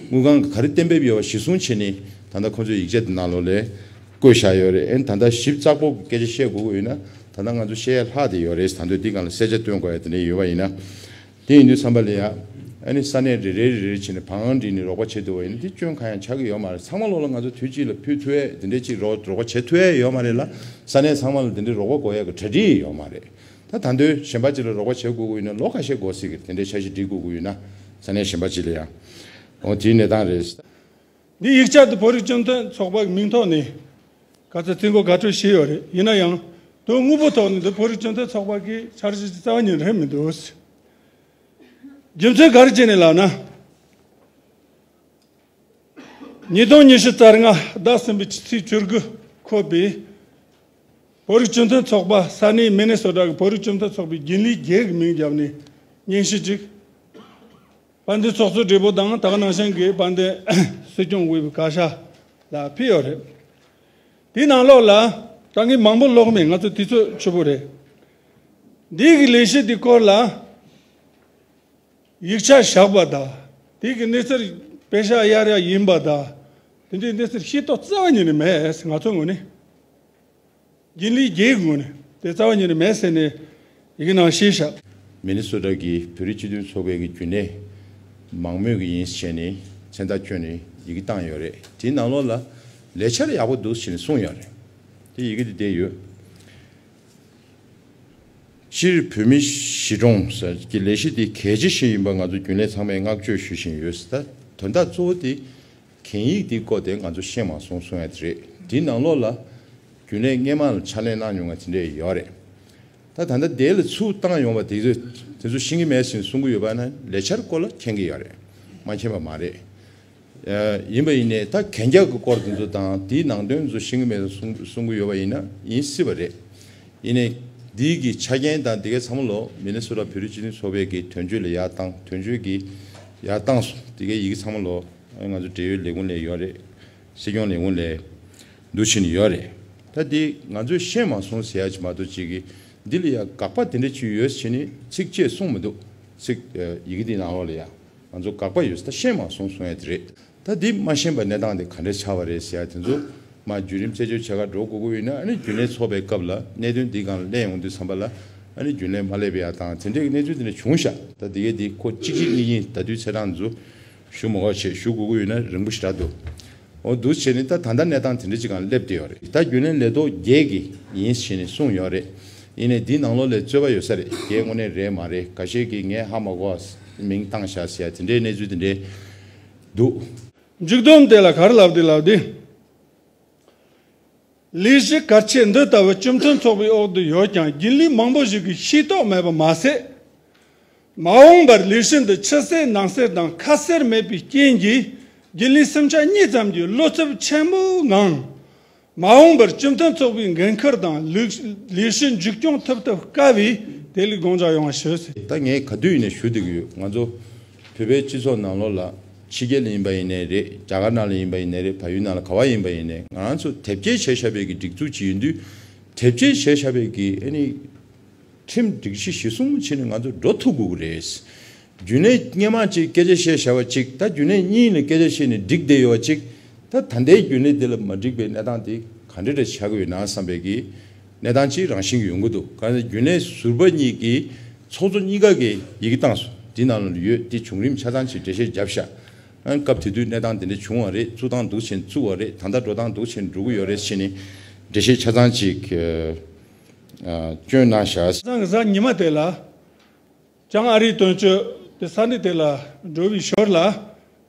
དངུལ་ཁང་གི་ག་རེ་གཏན་འབེབས་ཡོད་པ་གཞི་བཟུང་བྱས་ནས་ད་ལྟ་ཁོང་ཚོའི་ཡིག་ཆ་དེ་ནང་ལོགས་ལ་བཀོད་བཞག་ཡོད་རེད། ཨ་ནི་ད་ལྟ་ཞིབ་ཚགས་པོ་སྐད་ཆ་བཤད་དགོས་ཀྱི་ཡོད་ན་ད་ལྟ་ང་ཚོ་བཤད་ཡ་ལྷག་བསྡད་ཡོད་རེད། ད་དུང་འདི་སྒང་ལ་གསལ་ཆ་སྟོན་དགོས་ཡ་དེ་འདྲ་ཡོད་པ་ཡིན་ན། དེ་ཡིན་དུས་ཙམ་པ་ལ་ཡ། ཨ་ནི་ས་གནས་རེ་རེ་རེ་རེ་བྱས་ནས་བང་རིམ་ནས་རོགས་པ་བྱེད་ཐུབ་པ་ཡིན་ན་དེ་སྐྱོན་གང་ཡང་ཆགས་ཀྱི་ཡོད་མ་རེད། ཚང་མ་ལོག་ལ་ང་ཚོ་དུས་གཅིག་ལ་ཕུལ་ཐུབ་ཡས་དེ་འདྲས་ཅིག་རོགས་རོགས་པ་བྱེད་ཐུབ་ཡས་ཡོད་མ་རེད་ལ། ས་གནས་ཚང་མ་ལ་དེ་འདྲས་རོགས་པ་དགོས་ཡས་ཀྱི་གྲ་སྒྲིག་ཡོད་མ་རེད། ད་ད་དུང་གཞན་པ་ཅིག་ལ་རོགས་པ་བྱེད་དགོས་ཀྱི་ཡིན་ན་ལོ་ཁ་ཤས་འགོར་སྲིད་ཀྱི་རེད། དེ་འདྲས་འཆར་གཞི་སྒྲིག་དགོས་ཀྱི་ཡོད་ན་ས་གནས་གཞན་པ་ཅིག་ལ་ཡང་། འོ་དེའི་གནས་སྟངས་རེད། འདི་ཡིག་ཆ་དེ་བོད་རིགས་སྤྱི་མཐུན་ཚོགས་པ་གི་མིང་ཐོག་ནས་ག་ཚོད་རྩིས་འགོ་དགའ་སྤྲོ་ཞུས་ཡོད་རེད། ཡིན་ན་ཡང་དོན་དངོས་པོ་ཐོག་ནས་འདི་བོད་རིགས་སྤྱི་མཐུན་ཚོགས་པ་གི་འཆར་གཞི་ཅིག་རྩ་བ་ཉིད་རེད་མི་འདུག་རྒྱུ་མཚན་ག་རེ་བྱས་ནས་ལབ་ན། ཉིས་སྟོང་ཉི་ཤུ་རྩ་ལྔ་ཟླ་གསུམ་པའི་ཕྱི་ཚེས་བཅུ་དགུ་འཁོད་པའི་བོད་རིགས་སྤྱི་མཐུན་ཚོགས་པ་ས་གནས་མི་ནི་སོ་ཊ་གི་བོད་རིགས་སྤྱི་མཐུན་ཚོགས་པའི་རྒྱུན་ལས་བརྒྱད་ཀྱི་མིང་བརྒྱབ་ནས་སྙན་ཞུ་གཅིག་དཔལ་ལྡན་ཚོགས་གཙོ་སྦྲེལ་པོ་དང་ད་ག་ནང་བཞིན་གྱི་དཔལ་ལྡན་སྲིད་སྐྱོང་དབུས་པའི་བཀའ་ཤག་ལ་ཕུལ་ཡོད་རེད། དེའི་ནང་ལོགས་ལ་ད་ངས་མང་པོ་ཀློག་མེད། ང་ཚོ་དུས་ཚོད་ཕྱུག་པོ་རེད། འདི་གི་ལས་གཞི་འདི་སྐོར་ལ་ཡིག་ཆ་བཞག་པ་དང་དེ་གི་གནས་ཚུལ་དཔེ་ཤག་གཡར་ཡ་ཡིན་པ་དང་དེ་འདྲའི་གནས་ཚུལ་ཤེས་རྟོགས་རྩ་བ་ཉིད་ནས་མེད། ང་ཚོའི་ངོས་ནས། རྒྱུན་ལས་བརྒྱད་ཀྱི་ངོས་ནས་དེ་རྩ་བ་ཉིད་ནས་མེད་ཟེར་ནས་ཡི་གེ་ནང་བཤད་བཞག་མི་ནི་སོ་ཊ་གི་བོད་རིགས་སྤྱི་མཐུན་ཚོགས་པའི་གི་རྒྱུན་ལས་མང་མོས་ཀྱི་ཡིན་ཟེར་ནས་མཚན་རྟགས་བསྐྱོན་ནས་ཡི་གེ་བཏང་ཡོད་རེད། དེའི་ནང་ལོགས་ལ་ལས་འཆར་ཡག་པོ་འདུག་ཟེར་ནས་གསུངས་ཡོད་རེད། དེ་ཡི་གེ་དེ་བསྡད་ཡོད། སྤྱིར་བོད་མི་གཞིས་གྲོང་ཟེར་གྱི་ལས་གཞི་དེ་གལ་ཆེ་ཞིག་ཡིན་པ་ང་ཚོ་རྒྱུན་ལས་ཚང་མས་བསྔགས་བརྗོད་ཞུ་བཞིན་ཡོད། ད་དོན་དག་གཙོ་བོ་དེ་གན་ཡིག་དེའི་སྐོར་དེ་ང་ཚོ་ཤེས་མ་སོང་གསུང་ཡ་དེ་རེད། དེའི་ནང་ལོགས་ལ་རྒྱུན་ལས་སྔས་མ་ལ་ཕྱག་ལས་གནང་མྱོང་བ་དེ་འདྲས་ཡོད་རེད། ད་ད་ལྟ་དེ་ལ་ཚུར་བཏང་ཡོང་བ་དེ་ཚོ་དེ་ཚོ་ཤེས་ཀྱི་མེད་ཟེར་གསུང་གི་ཡོད་པ་ན་ལས་འཆར་སྐོར་ལ་མཁྱེན་གྱི་ཡོད་རེད། མ་མཁྱེན་པ་མ་རེད། ཡིན་པ་ཡིན་ནའི་ད་གན་རྒྱ་གི་སྐོར་དེ་ཚོ་དང་དེའི་ནང་དོན་ཚོ་ཤེས་ཀྱི་མེད་གསུང་གསུང་གི་ཡོད་པ་ཡིན་ན་ཡིན་སྲིད་པ་རེད། ཡིན་ནའི་འདིའི་གི་ཆ་རྐྱེན་དང་དེ་གའི་ཚང་མ་ལོ་མི་ནི་སོ་ཊ་བོད་རིགས་སྤྱི་མཐུན་ཚོགས་པའི་གི་དོན་གཅོད་ལ་ཡར་བཏང་། དོན་གཅོད་ཀྱི་ཡར་བཏང་སོང་། དེ་གའི་ཡི་གེ་ཚང་མ་ལོ་ང་ཚོ་འབྲེལ་ཡོད་ལས་ཁུངས་ལ་ཡོད་རེད། སྲིད་སྐྱོང་ལས་ཁུངས་ལ་འདུག་ཕྱིན་ཡོད་རེད། ད་དེ་ང་ཚོས་ཤེས་མ་སོང་ཟེར་ཡ་ཅིག་མ་གཏོགས་ཅིག་གི་འདི་ལ་ཡ་དགག་པ་དེ་འདྲ་ཅིག་ཡོད་ཟེར་ནི་ཚིག་གཅིག་གསུངས་མི་འདུག་ཚིག་ཡི་གེ་འདི་ནང་ལོགས་ལ་ཡ། ང་ཚོ་དགག་པ་ཡོད་ས་ད་ཤེས་མ་སོང་གསུང་ཡ་དེ་རེད། ད་འདི་མ་ཤེས་པ་གནས་སྟངས་དེ་ག་འདྲ་ཆགས་པ་རེད་ཟེར་ཡ་དེ་ཚོ་མ་བརྒྱུད་རིམ་རྩད་གཅོད་བྱེད་ག་འགྲོ་དགོས་ཀྱི་ཡོད་ན་ཨ་ནི་རྒྱུན་ལས་ཚོགས་པའི་སྐབས་ལ་གནད་དོན་འདི་སྒང་ལ་གླེང་ཡོང་དུས་ཙམ་པ་ལ་ཨ་ནི་རྒྱུན་ལས་མ་སླེབས་ཡ་དང་དེ་འདྲའི་གནས་ཚུལ་དེ་འདྲ་བྱུང་ཤག་ད་འདི་གའི་འདི་ཁོ་གཅིག་གཅིག་གཉིས་གཉིས་ད་དུས་ཚེ་རང་ཚོ་ཞུ་མ་དགོས་བྱས་ཞུ་དགོས་ཀྱི་ཡོད་ན་རིང་པོ་ཞེ་དྲག་འདུག་འོ་འདུག་བྱས་ནས་ད་ད་ལྟ་གནས་སྟངས་དེ་འདྲ་ཅིག་སྒང་སླེབས་བསྡད་ཡོད་རེད། ད་རྒྱུན་ལས་ལས་ཐོག་བརྒྱད་ཀྱི་ཡིན་ཞེས་ནས་གསུངས་ཡོད་རེད། ཡིན་ནའི་འདིའི་ནང་ལོགས་ལ་རྩོད་པ་ཡོད་ས་རེད། བརྒྱད་དངོས་གནས་རེད་མ་རེད། ཁ་ཤས་ཀྱིས་ངས་ཧ་མ་གོ་བ་མིང་བཏང་བཞག་ཟེར་ཡ་དེ་འདྲའི་གནས་ཚུལ་དེ་འདྲས་འདུག་མཇུག་སྡོམ་དེ་ལ་ག་རེ་ལབ་འདུག་ལབ་དུས། ལས་གཞི་གལ་ཆེ་འདི་ལྟ་བུ་སྤྱི་མཐུན་ཚོགས་པའི་འོག་ཏུ་ཡོད་ཀྱང་རྒྱུན་ལས་མང་པོ་ཞིག་གིས་ཤེས་རྟོགས་མེད་པ་མ་ཟད། མ་འོངས་པར་ལས་གཞི་འདི་ཕྱི་གསལ་ནང་གསལ་དང་ཁ་གསལ་མེད་པའི་རྐྱེན་གྱིས་རྒྱུན་ལས་སུམ་ཆ་གཉིས་ཙམ་གྱིས་བློ་འཚབ་ཆེན་པོའི་ངང་། མ་འོངས་པར་སྤྱི་མཐུན་ཚོགས་པའི་འགན་འཁུར་དང་ལས་ལས་གཞི་མཇུག་སྐྱོང་ཐུབ་ཐབས་དཀའ་བས་དེ་ལས་དགོངས་འཇགས་ཡོང་བ་ཞུ་ཟེར། ད་ངས་ག་དུས་ཡིན་ནའི་ཞུ་བསྡད་ཀྱི་ཡོད། ང་ཚོ་བོད་པའི་སྤྱི་ཚོགས་ནང་ལོགས་ལ་ཕྱི་རྒྱལ་ལ་ཡིན་པ་ཡིན་ནའི་རེད། རྒྱ་གར་ནང་ལ་ཡིན་པ་ཡིན་ནའི་རེད། བལ་ཡུལ་ནང་ལ་ག་བ་ཡིན་པ་ཡིན་ནའི་ང་རང་ཚོ་དེབ་སྐྱེལ་བྱས་བཞག་པའི་གི་སྒྲིག་འཛུགས་ཅིག་ཡིན་དུས་དེབ་སྐྱེལ་བྱས་བཞག་པའི་གི་ཨ་ནི་ཁྲིམས་སྒྲིག་གཞི་གཞིར་བཟུང་བྱས་ནས་ང་ཚོ་འགྲོ་ཐུབ་དགོས་ཀྱི་རེད། རྒྱུན་ལས་སྔས་མ་གཅིག་སྐད་ཆ་བཤད་བཞག་པ་གཅིག་ད་རྒྱུན་ལས་གཉིས་ལ་སྐད་ཆ་བཤད་ནས་འགྲིག་བསྡད་ཡོད་པ་གཅིག་ད་ད་ལྟའི་རྒྱུན་ལས་འདི་ལ་མ་འགྲིག་པའི་གནས་སྟངས་དེ་ག་འདྲ་འདྲ་ཆགས་ཀྱི་ཡོད་ན་བསམ་པའི་གི་གནས་སྟངས་གཅིག་རང་བཞིན་གྱིས་ཡོང་གི་འདུག་གང་ཟེར་རྒྱུན་ལས་ཟུར་པ་གཉིས་ཀྱིས་ཚོགས་གཙོ་གཉིས་ཀ་གིས་ཡི་གེ་བཏང་སོང་། འདི་ནང་ལ་ཡོད། འདི་བྱུང་རིམ་ཆ་ཚང་ཅིག་འགྲེལ་བཤད་བརྒྱབ་ཤག་ཨ་སྐབས་དེ་དུས་གནས་སྟངས་འདི་འདྲ་བྱུང་བ་རེད། བཙུགས་སྟངས་འདུག་བྱས་བཙུགས་པ་རེད། ད་ལྟ་འགྲོ་སྟངས་འདུག་བྱས་འགྲོ་གི་ཡོད་རེད་ཟེར་ནས་འགྲེལ་བཤད་ཆ་ཚང་ཅིག་ཨ་བསྐྱོན་གནང་ཤག་ཚང་གི་གཟའ་ཉི་མ་དེ་ལ། བྱང་ཨ་རིའི་དོན་གཅོད་དེ་ས་གནས་དེ་ལ་འགྲོ་བའི་ཞོར་ལ་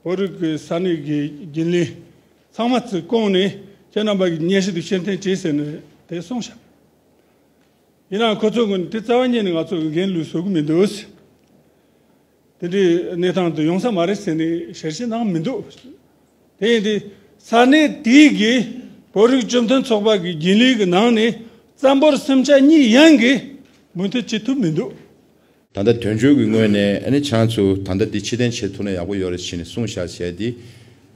བོད་རིགས་ཀྱི་ས་གནས་ཀྱི་རྒྱུན་ལས་ཚང་མ་ཚུར་བསྐོངས་ནས་ཁྱེད་རྣམ་པ་གི་སྙན་ཞུ་དེ་ཕྱིར་འཐེན་བྱས་ཟེར་ནས་དེ་གསུངས་ཤག་ཡིན་ནའང་ཁོ་ཚོ་ངོས་ནས་དེ་རྩ་བ་ཉིད་ནས་ང་ཚོ་གི་འགན་ལུས་བཟོ་གི་མི་འདུག་དེ་འདྲའི་གནས་སྟངས་དེ་ཡོང་ས་མ་རེད་ཟེར་ནས་ཞལ་བཞེས་གནང་མི་འདུག་དེ་ཡིན་དུས་ས་གནས་དེའི་གི་བོད་རིགས་སྤྱི་མཐུན་ཚོགས་པ་གི་རྒྱུན་ལས་ཀྱི་ནང་ནས་རྩ་འབོར་སུམ་ཆ་གཉིས་ཡན་གྱིས་མོས་མཐུན་བྱེད་ཐུབ་མི་འདུག་ད་ལྟ་དོན་གཅོད་ཀྱི་ངོས་ནས་ཨ་ནི་ཁྱེད་རང་ཚོ་ད་ལྟ་འདི་ཕྱིར་འཐེན་བྱེད་ཐུབ་ན་ཡག་པོ་ཡོད་རེད་ཟེར་ནས་གསུངས་བཞག་བྱས་ཏེ་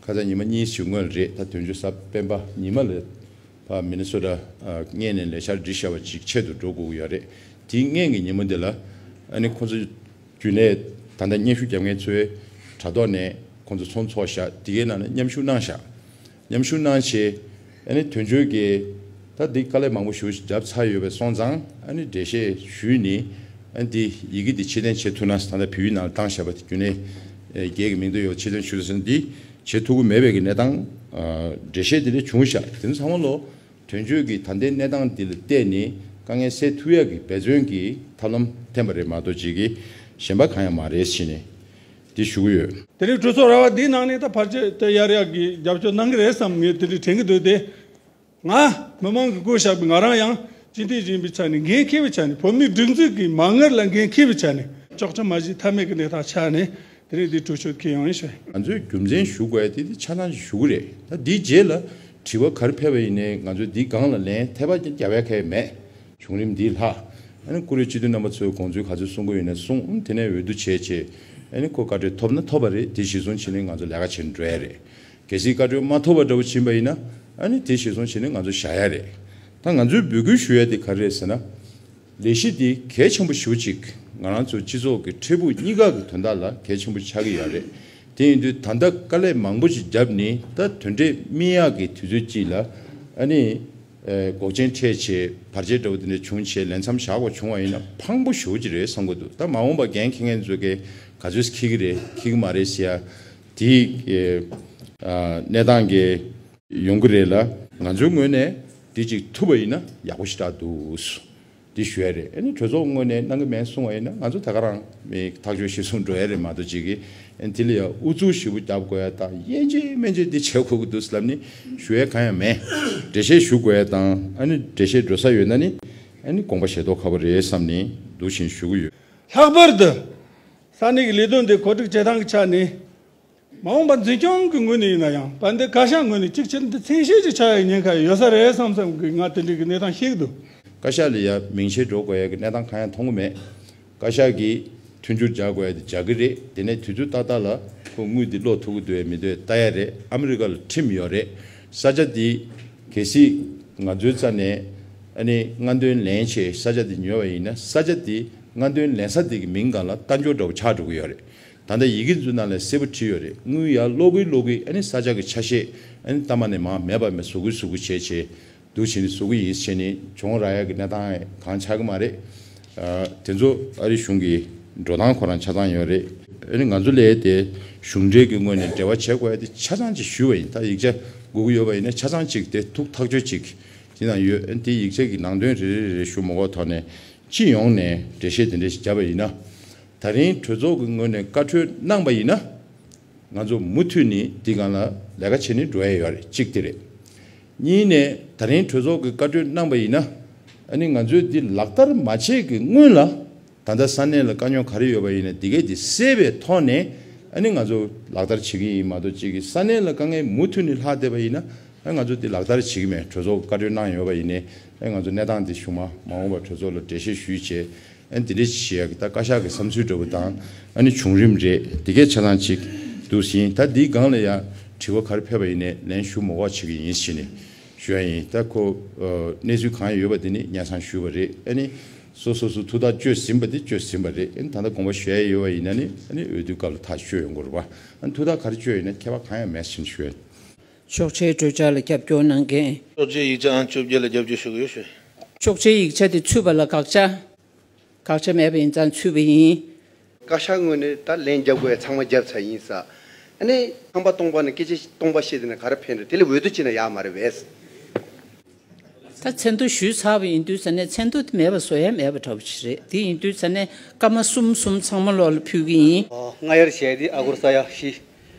ཁ་སང་ཉི་མ་གཉིས་ཤིག་སྔོན་རེད། ད་དོན་གཅོད་གཟའ་སྤེན་པ་ཉི་མ་ལ་ཕ་མི་ནི་སོ་ཊ་སྔོན་ནས་ལས་འཆར་བསྒྲིགས་བཞག་པ་ཅིག་ཆེད་དུ་འགྲོ་དགོས་ཀྱི་ཡོད་རེད། དེའི་སྔོན་གྱི་ཉིན་མོ་འདི་ལ་ཨ་ནི་ཁོང་ཚོ་རྒྱུན་ལས་ད་ལྟ་སྙན་ཞུ་རྒྱབ་མཁན་ཚོའི་དྲ་ཐོག་ནས་ཁོང་ཚོ་ཚོགས་འདུ་ཚོགས་ཤག་དེ་གའི་ནང་ནས་མཉམ་ཞུགས་གནང་ཤག་མཉམ་ཞུགས་གནང་བྱས། ཨ་ནི་དོན་གཅོད་ཀྱིས་ད་འདི་དཀའ་ལས་མང་པོ་ཞེ་པོ་ཞིག་བརྒྱབ་ཚར་ཡོད་པ་སོང་ཙང་ཨ་ནི་འགྲེལ་བཤད་ཞུས་ནས། ཨ་ནི་འདི་ཡི་གེ་འདི་ཕྱིར་འཐེན་བྱེད་ཐུབ་ན། ད་ལྟ་བོད་ཡིག་ནང་ལ་བཏང་བཞག་པ་དེ་རྒྱུན་ལས་བརྒྱད་ཀྱི་མིང་དུ་ཡོད། ཕྱིར་འཐེན་ཞུ་ཟེར་ན་འདི་བྱེད་ཐུབ་ཀྱི་མེད་པའི་གི་གནས་སྟངས། ཨ་འགྲེལ་བཤད་འདི་འདྲ་བྱུང་ཤག་དེ་ཚོ་ཚང་མ་ལོ། དོན་གཅོད་ཀྱིས་ད་ལྟའི་གནས་སྟངས་འདི་ལ་བལྟས་ནས་དཀའ་ངལ་སེལ་ཐུབ་ཡག་གི་འབད་བརྩོན་གྱི་ཐབས་ལམ་འཐེན་པ་རེད་མ་གཏོགས་ཅིག་གི་གཞན་པ་གང་ཡང་མ་རེད་ཟེར་ནས་འདི་ཞུ་གི་ཡོད། དེ་རིང་གྲོས་ཚོགས་ར་བ་འདིའི་ནང་ནས་ད་ཕར་ཆེར་དེ་གཡར་ཡག་གི་རྒྱབ་སྐྱོར་གནང་གི་རེད་བསམ། ངས་དེ་འདྲ་དྲན་གྱི་འདུག་སྟེ། ང་མི་མང་གིས་བསྐོས་བཞག་པའི། ང་རང་ཡང་སྤྱི་འཐུས་ཡིན་པའི་ཆ་ནས། འགན་འཁྱེར་བའི་ཆ་ནས། བོད་མིའི་སྒྲིག་འཛུགས་ཀྱི་མ་དངུལ་ལ་འགན་འཁྱེར་བའི་ཆ་ནས། ཅོག་ཆ་མ་བཞག་ཐབས་མེད་ཀྱི་གནས་སྟངས་ཆགས་ནས་དེ་རིང་འདི་གྲོས་ཆོད་འཁྱེར་ཡོང་ཡིན་ཞུ། ང་ཚོས་རྒྱུ་མཚན་ཞུ་དགོས་ཡ་དེ་དེ་ཆ་ཚང་ཞིག་ཞུ་གི་རེད། ད་འདིའི་རྗེས་ལ་དྲི་བ་ག་རེ་ཕེབས་པ་ཡིན་ནའི་ང་ཚོས་འདིའི་སྒང་ལ་ལན་ཐེ་བ་རྒྱབ་ཡ་གང་ཡང་མེད། བྱུང་རིམ་འདི་ལྷག་ཨ་ནི་བཀུར་འོས་སྤྱི་འཐུས་རྣམ་པ་ཚོས་དགོངས་ཚུལ་ག་ཚོད་གསུང་གི་ཡོད་ན་གསུང་། དེ་ནས་འོས་བསྡུ་བྱས་བྱས་ཨ་ནི་ཁོ་བཀའ་འཁྲོལ་ཐོབ་ན་ཐོབ་པ་རེད། དེ་གཞིར་བཟུང་བྱས་ནས་ང་ཚོ་ལས་ཀ་བྱེད་འགྲོ་ཡ་རེད། གལ་སྲིད་བཀའ་འཁྲོལ་མ་ཐོབ་པ་འདྲ་བོ་ཕྱིན་པ་ཡིན་ན་ཨ་ནི་དེ་གཞིར་བཟུང་བྱས་ནས་ང་ཚོ་བཞག་ཡ་རེད། ད་ང་ཚོས་འབོད་སྐུལ་ཞུ་ཡ་དེ་ག་རེ་རེད་ཟེར་ན། ལས་གཞི་འདི་གལ་ཆེན་པོ་ཞེ་པོ་ཅིག་ང་རང་ཚོ་སྤྱི་ཚོགས་ཀྱི་འཕྲལ་ཕུགས་གཉིས་ཀ་གི་དོན་དག་ལ་གལ་ཆེན་པོ་ཆགས་ཀྱི་ཡོད་རེད། དེ་ཡིན་དུས་ད་ལྟ་དཀའ་ལས་མང་པོ་ཞིག་བརྒྱབ་ནས་ད་དོན་འབྲས་སྨིན་ཡག་གི་དུས་ཚོད་ཅིག་ལ་ཨ་ནི། ཨེ་འགོག་རྐྱེན་འཕྲད་བྱས་བར་ཆད་འདྲ་བོ་དེ་འདྲ་བྱུང་བྱས་ལས་མཚམས་བཞག་དགོས་བྱུང་བ་ཡིན་ན་ཕངས་པོ་ཞེ་པོ་ཅིག་རེད་བསམ་གྱི་འདུག་ད་མ་འོངས་པ་འགན་འཁྱེར་མཁན་ཚོས་ག་ཚོད་འཁྱེར་གྱི་རེད་འཁྱེར་གྱི་མ་རེད་ཟེར་ཡ་དེའི་ཨ་གནས་སྟངས་ཀྱི་ཡོང་གི་རེད་ལ། ང་ཚོའི་ངོས་ནས་འདི་ཅིག་ཐུབ་པ་ཡིན་ན་ཡག་པོ་ཞེ་དྲག་འདུག་འདི་ཞུ་ཡ་རེད། ཨ་ནི་གྲོས་ཚོགས་ངོས་ནས་གནང་གི་མེད་གསུང་བ་ཡིན་ན་ང་ཚོ་ད་ག་རང་མི་ཐག་གཅོད་གཞིར་བཟུང་འགྲོ་ཡ་རེད་མ་གཏོགས་ཅིག་གིས་ཨ་ནི་དེ་ལ་ཡ་ཨུ་ཚུགས་ཞེ་པོ་རྒྱབ་དགོས་ཡ་དང་ཡན་ཆད་མན་ཆད་འདི་བྱེད་དགོས་ཀྱི་འདུག་ལབ་ནི་ཞུ་ཡ་གང་ཡང་མེད། འགྲེལ་བཤད་ཞུ་དགོས་ཡ་དང་ཨ་ནི་འགྲེལ་བཤད་འགྲོ་ས་ཡོད་ན་ནི་ཨ་ནི་དགོངས་པ་བཞེས་མདོག་ཁ་པོ་རེད་བསམ་ནི་འདུག་བཞིན་ཞུ་གི་ཡོད། ལྷག་པར་དུ་ས་གནས་ཀྱི་ལས་དོན་འདི་གོ་སྒྲིག་བྱེད་སྟངས་ཀྱི་ཆ་ནས། མ་འོངས་པ་འཛིན་སྐྱོང་གི་ངོས་ནས་ཡིན་ན་ཡང་། བན་དེ་བཀའ་ཤག་ངོས་ནས་གཅིག་བྱས་ན་འདི་མཚན་ཤས་ཅིག་ཆགས་ཡའི་ཉེན་ཁ་ཡོད་ས་རེད་བསམ་བསམ་གི་ང་དེ་འདྲའི་གི་གནས་སྟངས་ཤིག་འདུག་བཀའ་ཤག་ལ་ཡ་མིང་ཆད་འགྲོ་དགོས་ཡ་གི་གནས་སྟངས་གང་ཡང་མཐོང་གི་མེད། བཀའ་ཤག་གིས་མཐུན་འགྱུར་རྒྱག་དགོས་ཡ་དེ་རྒྱག་གི་རེད། དེ་ནས་དུས་ཚོད་ཏག་ཏག་ལ་ཁོ་དངུལ་འདི་སློག་ཐུབ་ཀྱི་འདུག་ཡ་མི་འདུག་ཡ་ལྟ་ཡ་རེད། ཨ་མི་རི་ཀ་ལ་ཁྲིམས་ཡོད་རེད། ས་ཆ་འདི་གལ་སྲིད་ང་ཚོའི་རྩ་ནས་ཨ་ནི་སྔ་འདོན་ལེན་བྱས་ས་ཆ་འདི་ཉོས་པ་ཡིན་ན་ས་ཆ་འདི་སྔ་འདོན་ལེན་ས་འདི་གི་མིང་སྒང་ལ་བསྟན་འགྱུར་འདྲ་བོ་ཆགས་འགྲོ་གི་ཡོད་རེད། ད་ལྟ་ཡི་གེ་ཚོའི་ནང་ལ་གསལ་པོ་བྲིས་ཡོད་རེད། དངུལ་ཡར་སློག་གི་སློག་གི་ཨ་ནི་ས་ཆ་གི་ཆ་ཤས་ཨ་ནི་ལྟ་མ་ནས་མར་མེད་པ་མེད་བཟོ་གི་བཟོ་གི་བྱས་བྱས་འདུག་བྱས་ནས་བཟོ་གི་ཡིན་བྱས་ནས་གྱོང་རག་ཡ་གི་གནས་སྟངས་གང་ཆགས་གི་མ་རེད། ཨ་དེ་ཚོ་ཨ་རི་གཞུང་གི་འགྲོ་སྟངས་ཁོ་རང་ཆ་ཚང་ཡོད་རེད། ཨ་ནི་ང་ཚོ་ལས་དེ་གཞུང་འབྲེལ་གི་ངོས་ནས་འབྲེལ་བ་བྱེད་དགོས་ཡ་དེ་ཆ་ཚང་ཅིག་ཞུས་པ་ཡིན། ད་ཡིག་ཆ་དགོས་ཀྱི་ཡོད་པ་ཡིན་ན་ཆ་ཚང་ཅིག་དེ་ཐུགས་ཐག་ཆོད་ཅིག་དེ་ནང་ཡོད། ཨ་ནི་དེ་ཡིག་ཆ་གི་ནང་དོན་རེ་རེ་རེ་རེ་ཞུ་མ་དགོས་ཐོག་ནས། སྤྱི་ཡོངས་ནས་འགྲེལ་བཤད་དེ་འདྲ་ཞིག་བརྒྱབ་པ་ཡིན་ན། ད་རིང་གྲོས་ཚོགས་ཀྱི་ངོས་ནས་བཀའ་འཁྲོལ་གནང་པ་ཡིན་ན། ང་ཚོ་མུ་མཐུད་ནས་འདི་སྒང་ལ་ལས་ཀ་བྱེད་ནས་འགྲོ་ཡ་ཡོད་རེད། གཅིག་དེ་རེད། གཉིས་ནས་ད་རིང་གྲོས་ཚོགས་ཀྱིས་བཀའ་འཁྲོལ་གནང་པ་ཡིན་ན། ཨ་ནི་ང་ཚོས་འདི་ལག་བསྟར་མ་བྱས་ཀྱི་སྔོན་ལ། ད་ལྟ་ས་གནས་ལ་དཀའ་རྙོག་ག་རེ་ཡོད་པ་ཡིན་ན་འདི་གས་འདི་སེལ་བའི་ཐོག་ནས་ཨ་ནི་ང་ཚོ་ལག་བསྟར་བྱེད་ཀྱི་ཡིན་མ་གཏོགས་གཅིག་གིས་ས་གནས་ལ་དཀའ་ངལ་མུ་མཐུད་ནས་ལྷག་བསྡད་པ་ཡིན་ན། ཨ་ང་ཚོ་འདི་ལག་བསྟར་བྱེད་ཀྱི་མེད། གྲོས་ཚོགས་བཀའ་འཁྲོལ་གནང་ཡོད་པ་ཡིན་ནའི་ཨ་ང་ཚོ་གནས་སྟངས་འདི་གཞུག་མ་མ་འོངས་པར་གྲོས་ཚོགས་ལ་འགྲེལ་བཤད་ཞུས་བྱས་ཨ་འདི་འདྲ་ཞིག་བྱེད་ཡག་གི་ད་བཀའ་ཤག་གི་བསམ་ཚུལ་འདྲ་བོ་དང་ཨ་ནི་བྱུང་རིམ་རེད། འདི་གས་ཆ་ཚང་ཅིག་འདུག་ཟིན། ད་འདིའི་སྒང་ལ་ཡང་དྲི་བ་ག་རེ་ཕེབས་པ་ཡིན་ནའི་ལན་ཞུ་མ་དགོས་བྱེད་ཀྱི་ཡིན་ཟེར་ནས་ཞུ་ཡ་ཡིན། ད་ཁོ་ཨ་གནས་ཚུལ་གང་ཡོད་པ་དེ་ནི་སྙན་སེང་ཞུས་པ་རེད། ཨ་ནི་སོ་སོ་སོ་ཐུགས་ཐག་གཅོད་ཟིན་པ་དེ་གཅོད་ཟིན་པ་རེད། ཨ་ནི་ད་ལྟ་དགོངས་པ་ཞུ་ཡ་ཡོད་པ་ཡིན་ན་ནི་ཨ་ནི་འོས་བསྡུའི་སྐབས་ལ་ཐག་གཅོད་ཡོང་དགོས་རེད་པ། ཨ་ནི་ཐུགས་ཐག་ག་རེ་གཅོད་ཡིན་ན་ཁྱད་པར་གང་ཡང་མེད་ཟེར་ནས་ཞུ་ཡ་ཡིན། ཆོག་མཆན་གྲོས་འཆར་ལ་རྒྱབ་སྐྱོར་གནང་མཁན། ཆོག་མཆན་ཡིག་ཆ་ཨང་བཅོ་བརྒྱད་ལ་རྒྱབ་སྐྱོར་ཞུ་གི་ཡོད་ཞུ། ཆོག་མཆན་ཡིག་ཆ་དེ་ཚུད་པ་ལ་དགག་བྱ། དགག་བྱ་མེད་པ་ཡིན་ཙང་ཚུད་པ་ཡིན། བཀའ་ཤག་ངོས་ནས་ད་ལན་རྒྱབ་དགོས་ཡ་ཚང་མ་རྒྱབ་ཚར་ཡིན་ས། ཨ་ནི་ཁང་པ་སྟོང་པ་ནས་སྐད་ཆ་སྟོང་པ་བཤད་དེ་ན་ག་རེ་ཕན་རེད། དེ་ལས་འོས་བསྡུ་བྱས་ན་ཡག་མ་རེད་པས། ད་མཚན་ཐོ་ཞུས་ཚར་བ་ཡིན་དུས་ས་ནས་མཚན་ཐོ་དེ་མེད་པ་བཟོ་ཡ་མེད་པ་འདྲ་པོ་ཞིག་རེད། དེ་ཡིན་དུས་ས་ནས་སྐར་མ་གསུམ་གསུམ་ཚང་མ་ལོག་ལ་ཕུལ་གི་ཡིན། ཨོ། སྔ་ཡར་བཤད་དེ་ཨ་སྒོར་ས་ཡ་བཞི།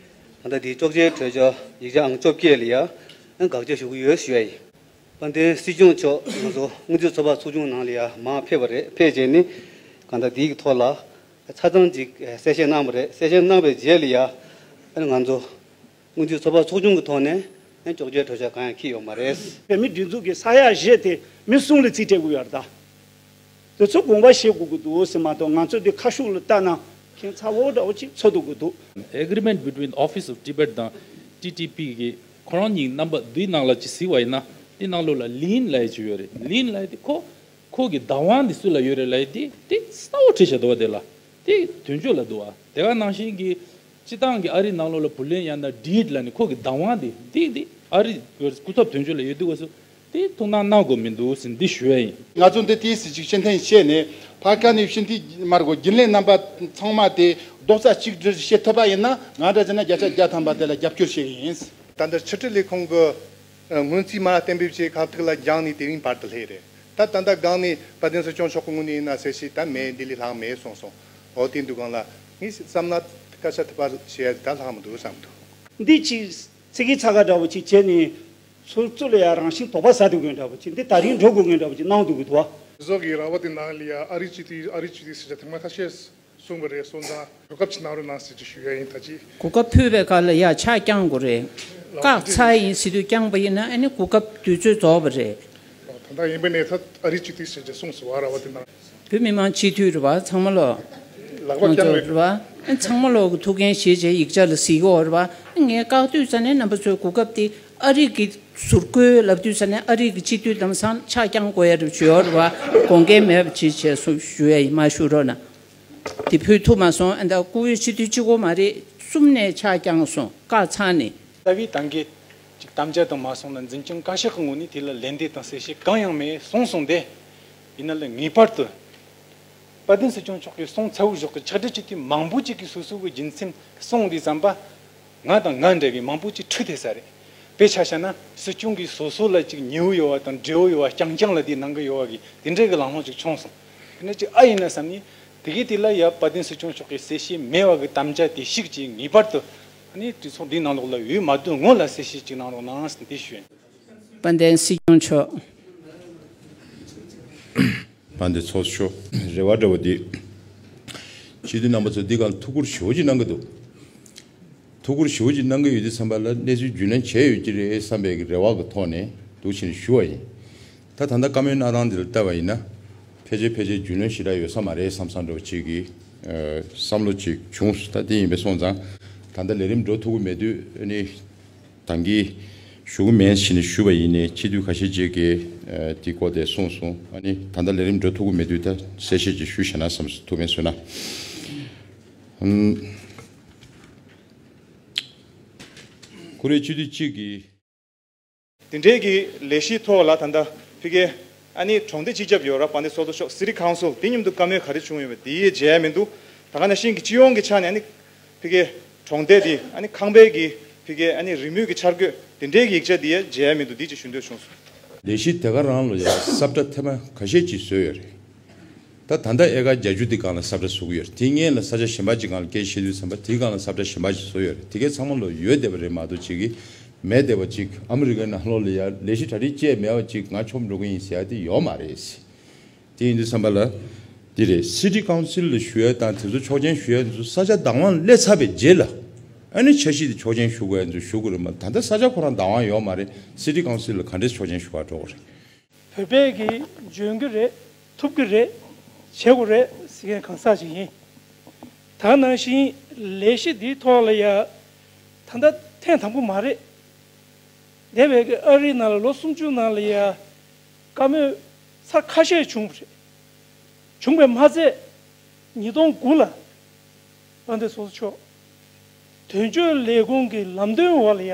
ད་ལྟ་དེའི་ཆོག་མཆན་གྲོས་འཆར་ཡིག་ཆ་ཨང་བཅོ་བརྒྱད་ལ་ཡ་དགག་བྱ་ཞུ་གི་ཡོད་ཞུ་ཡ་ཡིན། དཔལ་ལྡན་སྲིད་སྐྱོང་མཆོག་ང་ཚོ་སྔོན་རྩིས་ཚོགས་པ་ཚོགས་ཆུང་ནང་ལ་ཡ་མར་ཕེབས་པ་རེད། ཕེབས་རྗེས་ནི་གང་ལྟར་དེའི་གི་ཐོག་ལ་ཆ་ཚང་ཅིག་གསལ་བཤད་གནང་བ་རེད། གསལ་བཤད་གནང་བའི་རྗེས་ལ་ཡ་ཨ་ནི་ང་ཚོ་སྔོན་རྩིས་ཚོགས་པ་ཚོགས་ཆུང་གི་ཐོག་ནས་ཨ་ནི་ཆོག་མཆན་གྲོས་འཆར་གང་ཡང་འཁྱེར་ཡོད་མ་རེད། བོད་མིའི་སྒྲིག་འཛུགས་ཀྱི་ས་ཡ་བཞི་དེ་མི་གསུམ་ལ་རྩིས་སྤྲད་དགོས་ཡོད་རེད་ད། དེ་ཚོ་དགོངས་པ་བཞེས་དགོས་ཀྱི་འདུག་ཟེར་མ་གཏོགས་ང་ཚོ་འདི་ཁ་ཤུགས་ལ་བལྟ་ན་ཁྱད་མཚར་པོ་འདྲ་བོ་ཅིག་ཚོར་འདུག་གི་འདུག Agreement between Office of Tibet དང་ ཊི་ཊི་པི་གི་ཁོ་རང་ཉིད་རྣམ་པ་འདིའི་ནང་ལ་ཅིག་གཟིགས་པ་ཡིན་ན། འདི་ནང་ལོགས་ལ་ལིན་ལབ་ཡ་ཅིག་ཡོད་རེད། ལིན་ལབ་ཡ་དེ་ཁོ་ཁོ་གི་བདག་དབང་འདི་སུ་ལ་ཡོད་རེད་ལབ་ཡ་དེ་དེ་གསལ་པོ་བྲིས་བཞག་འདུག་བ། དེ་ལ་དེ་དོན་གཅོད་ལ་འདུག་བ། དེ་ག་ནང་བཞིན་གྱི་སྤྱི་བཏང་གི་ཨ་རིའི་ནང་ལོགས་ལ་བུ་ལོན་ཡང་ན་ཌིཌ་ལབ་ནས་ཁོ་གི་བདག་དབང་དེ་དེ་དེ་ཨ་རི་སྐུ་ཚབ་དོན་གཅོད་ལ་ཡོད་དུས་སྐབས་སུ། དེ་ཐུགས་སྣང་གནང་དགོས་མི་འདུག་ཟེར་འདི་ཞུ་ཡ་ཡིན། ང་ཚོ་འདི་ཏིས་ཅིག་ཕྱིར་འཐེན་བྱས་ནས་ཕར་ཁ་ནས་ཕྱིར་འཐེན་མར་གོ་རྒྱུན་ལས་རྣམ་པ་ཚང་མ་དེ་རྡོག་རྩ་གཅིག་སྒྲིལ་བྱེད་ཐུབ་པ་ཡིན་ན། ང་འདྲ་བྱས་ན་བརྒྱ་ཆ་བརྒྱ་ཐམ་པ་དེ་ལ་རྒྱབ་སྐྱོར་བྱེད་ཀྱི་ཡིན། ད་ལྟ་ཕྱི་དྲིལ་ལས་ཁུངས་ཀྱི་སྔོན་རྩིས་མ་གཏན་འབེབས་བྱས་ཁ་ཐུག་ལ་བརྒྱངས་ནས་དེ་རིང་བར་དུ་སླེབས་རེད། ད་ད་ལྟ་སྒང་ནས་དཔལ་ལྡན་སྲིད་སྐྱོང་མཆོག་གི་ངོས་ནས་ཡིན་ན་གསལ་བཤད་ད་མེད། འདི་ལས་ལྷག་མེད་གསུངས་སོང་། འོ་དེ་འདུག་གང་ལ་ངས་བསམ་ན་སྐད་ཆ་དེ་པར་བྱེད་ཡ་དེ་ད་ལྷག་མི་འདུག་བསམ་འདུག་འདི་ཅིག་ཚིག་གི་ཚ་ག་འདྲ་བོ་ཅིག་བྱས་ནས། ཚུར་ཚུར་ལ་ཡ་རང་བཞིན་དོགས་པ་ཟ་འདུག་གི་འདྲ་བོ་ཅིག་འདི་ད་རིང་འགྲོ་དགོས་ངེས་འདྲ་བོ་ཅིག་གནང་འདུག་གི་འདུག་བ། ཟོག་གི་ར་བ་དེ་ནང་ལ་ཡ་ཨ་རི་སྤྱི་འཐུས་ཨ་རི་སྤྱི་འཐུས་ཟེར་ཆ་ཐེངས་མ་ཁ་ཤས་གསུངས་པ་རེད། སོང་ཙང་གོ་སྐབས་ཅིག་གནང་རོགས་གནང་ཟེར་ཅིག་ཞུ་ཡ་ཡིན། ད་ཅི་གོ་སྐབས་ཕུལ་བའི་སྐབས་ལ་ཡ་ཆ་རྐྱང་དགོས་རེད། བཀག་ཚར་ཡིན་ཟེར་དུས་རྐྱང་པ་ཡིན་ན་ཨ་ནི་གོ་སྐབས་དུས་ཚོད་རྫོགས་པ་རེད། ད་ལྟ་ཡིན་པ་ནས་ད་ཨ་རི་སྤྱི་འཐུས་ཟེར་ཅིག་གསུངས་སོང་བ། ར་བ་དེ་ནང་བོད་མི་མང་སྤྱི་འཐུས་རེད་བ། ཚང་མ་ལོ། ལག་པ་བརྐྱངས་རེད། རེད་བ། ཚང་མ་ལོ་གི་ཐུགས་འགན་བཞེས་བྱས་ཡིག་ཆ་ལ་གཟིགས་ཀྱི་ཡོད་རེད་བ། ངས་བཀག་དུས་ཙ་ནས་རྣམ་པ་ཚོའི་གོ་སྐབས་དེ་ཨ་རི་གི་ཟུར་བཀོལ་ལབ་དུས་ཙ་ནས་ཨ་རི་གི་སྤྱི་འཐུས་དམ་སང་ཆ་རྐྱང་དགོས་ཡ་རེད་ཞུ་ཡོད་རེད་བ། དགོངས་འགལ་མེད་པ་ཅིག་བྱས་སོང་ཞུ་ཡ་ཡིན། མ་ཞུ་རོགས་གནང་། དེ་ཕུལ་ཐུབ་མ་སོང་། ཨ་ད་བཀུར་འོས་སྤྱི་འཐུས་གཅིག་པོ་མ་རེད། གསུམ་ནས་ཆ་རྐྱང་སོང་། བཀག་ཚར་ནས། རྩ་བའི་ད་གིན་ཅིག་དམ་བཅའ་དང་མ་སོང་ན་འཛིན་སྐྱོང་བཀའ་ཤག་གི་ངོས་ནས་དེ་ལ་ལན་འདེབས་དང་གསལ་བཤད་གང་ཡང་མེད་གསུངས་སོང་སྟེ། ཡིན་ན་ལས་ངེས་པར་དུ་དཔལ་ལྡན་སྲིད་སྐྱོང་མཆོག་གིས་གསུང་ཚར་བའི་ཞོགས་ཀྱི་ཕྱག་སྦྲེལ་སྤྱི་འཐུས་མང་པོ་ཅིག་གིས་སོ་སོ་གི་རྒྱུ་མཚན་གསུངས་དུས་ཙམ་པ། ང་དང་ང་འདྲ་བའི་མང་པོ་ཅིག་ཁྲིད་ཐེབས་ས་རེད། དཔེ་ཆ་བཞག་ན་སྲིད་སྐྱོང་གིས་སོ་སོ་ལ་ཅིག་ཉེ་བོ་ཡོད་པ་དང་འབྲེལ་བོ་ཡོད་པ་རྐྱང་རྐྱང་ལ་དེའི་ནང་གི་ཡོད་པ་གི་དེ་འདྲའི་གི་ལམ་ལྷོང་ཅིག་བྱུང་སོང་། དེ་ནས་ཅིག་ཨ་ཡིན་ན་བསམ་ནས། དེ་གས་དེ་ལ་ཡ་དཔལ་ལྡན་སྲིད་སྐྱོང་མཆོག་གིས་གསལ་བཤད་མེད་པ་གི་དམ་བཅའ་དེ་བཤིག་ཅིག་ངེས་པར་དུ་ཨ་ནི་གྲོས་ཚོགས་འདིའི་ནང་ལོགས་ལ་འོས་མ་བསྡུ་སྔོན་ལ་གསལ་བཤད་ཅིག་གནང་རོགས་གནང་ཟེར་འདི་ཞུ་ཡིན། དཔལ་ལྡན་སྲིད་སྐྱོང་མཆོག་དཔལ་ལྡན་ཚོགས་གཙོ་མཆོག་རེ་བ་འདྲ་བོ་འདི། སྤྱི་འཐུས་རྣམ་པ་ཚོ་འདི་ག་ལ་ཐུགས་ཁུར་ཞེ་པོ་ཅིག་གནང་གི་འདུག་ཐུགས་ཁུར་ཞེ་པོ་ཅིག་གནང་གི་ཡོད་དུས་ཙམ་པ་ལ་གནས་ཚུལ་རྒྱུས་ལོན་བྱས་ཡོད་ཀྱི་རེད་བསམ་པའི་རེ་བ་གི་ཐོག་ནས་འདུག་ཕྱིན་ཞུ་བ་ཡིན། ད་ད་ལྟ་བཀའ་མོལ་གནང་སྟངས་འདི་ལ་བལྟས་པ་ཡིན་ན། ཕལ་ཆེར་ཕལ་ཆེར་རྒྱུས་ལོན་ཞེ་དྲག་ཡོད་ས་མ་རེད་བསམ་བསམ་འདྲ་བོ་ཅིག་གི་ཨ་བསམ་བློ་ཅིག་བྱུང་སོང་། ད་དེ་ཡིན་པས་སོང་ཙང་། ད་ལྟ་ལས་རིམ་འགྲོ་ཐུབ་ཀྱི་མེད་དུས་ཨ་ནི། ད་གིན་ཞུ་གི་མེད་ཟེར་ནས་ཞུས་པ་ཡིན་ནའི་སྤྱི་འཐུས་ཁ་ཤས་ཅིག་གིས་ཨ་དེའི་སྐོར་དེ་གསུངས་སོང་། ཨ་ནི་ད་ལྟ་ལས་རིམ་འགྲོ་ཐུབ་ཀྱི་མེད་དུས་ད་གསལ་བཤད་ཅིག་ཞུས་བཞག་ན་བསམ་སོང་། ཐུགས་ཕན་གསོས་ན། ཨུམ། ཁོ་རེ་སྤྱི་འཐུས་གཅིག་གིས། དེ་འབྲེལ་གྱི་ལས་གཞིའི་ཐོག་ལ་ད་ལྟ་ཕ་གིའི་ཨ་ནི་གྲོང་སྡེ་སྤྱི་ཁྱབ་ཡོད་ར། དཔལ་ལྡན་ཚོགས་གཙོ་མཆོག་སི་ཊི་ཁའུན་སིལ་དེ་མཉམ་དུ་བཀའ་མོལ་ག་རེ་བྱུང་ཡོད་པ་དེ་མཇལ་ཡ་མི་འདུག་ད་ག་ནང་བཞིན་གྱི་སྤྱི་ཡོངས་ཀྱི་ཆ་ནས་ཨ་ནི་ཕ་གིའི་གྲོང་སྡེ་དེ་ཨ་ནི་ཁང་པའི་གི་ཕ་གིའི་ཨ་ནི་རེའུ་མིག་གི་འཆར་འགོད་དེ་འབྲེལ་གྱི་ཡིག་ཆ་དེ་ཡ་མཇལ་ཡ་མི་འདུག་དེ་ཅིག་ཞུ་འདོད་བྱུང་སོང་། ལས་གཞི་དེ་ག་རང་ལ་ཡ་ས་བཀྲ་ཐེངས་མ་ཁ་ཤས་ཅིག་བཟོས་ཡོད་རེད། ད་ད་ལྟ་ཨེ་ཀར་བརྒྱད་ཅུ་དེ་སྒང་ལ་ས་བཀྲ་བཟོ་གི་ཡོད་རེད། དེ་སྔོན་ལ་ས་ཆ་གཞན་པ་ཅིག་སྒང་ལ་སྐད་བཤད་དུས་ཙམ་པ་དེའི་སྒང་ལ་ས་བཀྲ་གཞན་པ་ཅིག་བཟོ་ཡོད་རེད། དེ་གའི་ཚང་མ་ལོ་ཡོད་བསྡད་པ་རེད་མ་གཏོགས་ཅིག་གི་མེད་བསྡད་པ་ཅིག་ཨ་མི་རི་ཀའི་ནང་ལོགས་ལ་ཡ་ལས་གཞི་གྲ་སྒྲིག་བཅས་མེད་པ་ཅིག་ང་ཆོབ་འགྲོ་གི་ཡིན་ཟེར་ཡ་དེ་ཡོད་མ་རེད། དེ་ཡིན་དུས་ཙམ་པ་ལ་དེ་རེད། སི་ཊི་ཁའུན་སིལ་ལ་ཞུ་ཡ་དང་དེ་ཚོ་ཆོག་མཆན་ཞུ་ཡ་དེ་ཚོ་ས་ཆ་བདག་དབང་སླེབས་ཚར་བའི་རྗེས་ལ་ཨ་ནི་འཆར་གཞི་དེ་ཆོག་མཆན་ཞུ་དགོས་ཡ་དེ་ཚོ་ཞུ་དགོས་རེད་མ། ད་ལྟ་ས་ཆ་ཁོ་རང་བདག་དབང་ཡོད་མ་རེད། སི་ཊི་ཁའུན་སིལ་ལ་ག་འདྲས་ཆོག་མཆན་ཞུ་ག་འགྲོ་དགོས་རེད། བོད་པས་ཀྱིས་འཇོན་གྱི་རེད། ཐུབ་ཀྱི་རེད། བྱེད་དགོས་རེད་ཟེར་མཁན་གང་ཟག་ཅིག་ཡིན། ད་ནང་བཞིན་ལས་གཞི་འདིའི་ཐོག་ལ་ཡ་ད་ལྟ་ཐེངས་དང་པོ་མ་རེད། འདས་པའི་ཨ་རིའི་ནང་ལ་ལོ་སུམ་ཅུ་ནང་ལ་ཡ་བཀའ་མོལ་ཚར་ཁ་ཤས་བྱུང་བ་རེད། བྱུང་བས་མ་ཚད་ཉིས་སྟོང་དགུ་ལ་དཔལ་ལྡན་ཚོགས་གཙོ་མཆོག་དོན་གཅོད་ལས་ཁུངས་ཀྱི་ལམ་སྟོན་འོག་ལ་ཡ་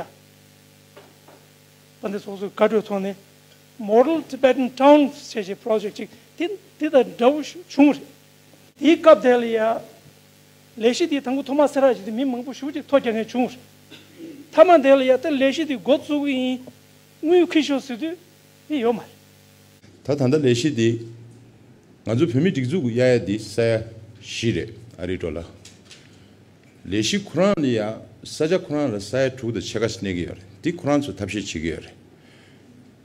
དཔལ་ལྡན་ཚོགས་གཙོའི་བཀའ་གྲོས་ཐོག་ནས་Model Tibetan Town ཞེས་པའི་པོ་རོ་ཇེག་ཅིག་དེ་དེ་དང་འདྲ་བོ་བྱུང་བ་རེད། དེའི་སྐབས་དེ་ལ་ཡ་ལས་གཞི་དེ་དང་པོ་ཐོག་མ་གསལ་བསྒྲགས་བྱས་དུས་མི་མང་པོ་ཞེ་པོ་ཅིག་ཐོ་རྒྱག་མཁན་བྱུང་བ་རེད། མཐའ་མ་དེ་ལ་ཡ་ད་ལས་གཞི་དེ་འགོ་བཙུགས་ཀྱི་ཡིན། དངུལ་ཁུར་ཤོག་ཟེར་དུས་དེ་ཡོད་མ་རེད། ད་ད་ལྟ་ལས་གཞི་དེ་ང་ཚོ་བོད་མིའི་སྒྲིག་འཛུགས་ཀྱི་གཡར་ཡ་དེ་ས་ཡ་བཞི་རེད། ཨ་རིའི་འགྲོ་ལ། ལས་གཞི་ཁོ་རང་ལ་ཡ་ས་ཆ་ཁོ་རང་ལ་ས་ཡ་དྲུག་དང་ཕྱེད་ཀ་ཙམ་གནས་ཀྱི་ཡོད་རེད། དེ་ཁོ་རང་ཚོ་ཐབས་ཤེས་བྱེད་ཀྱི་ཡོད་རེད།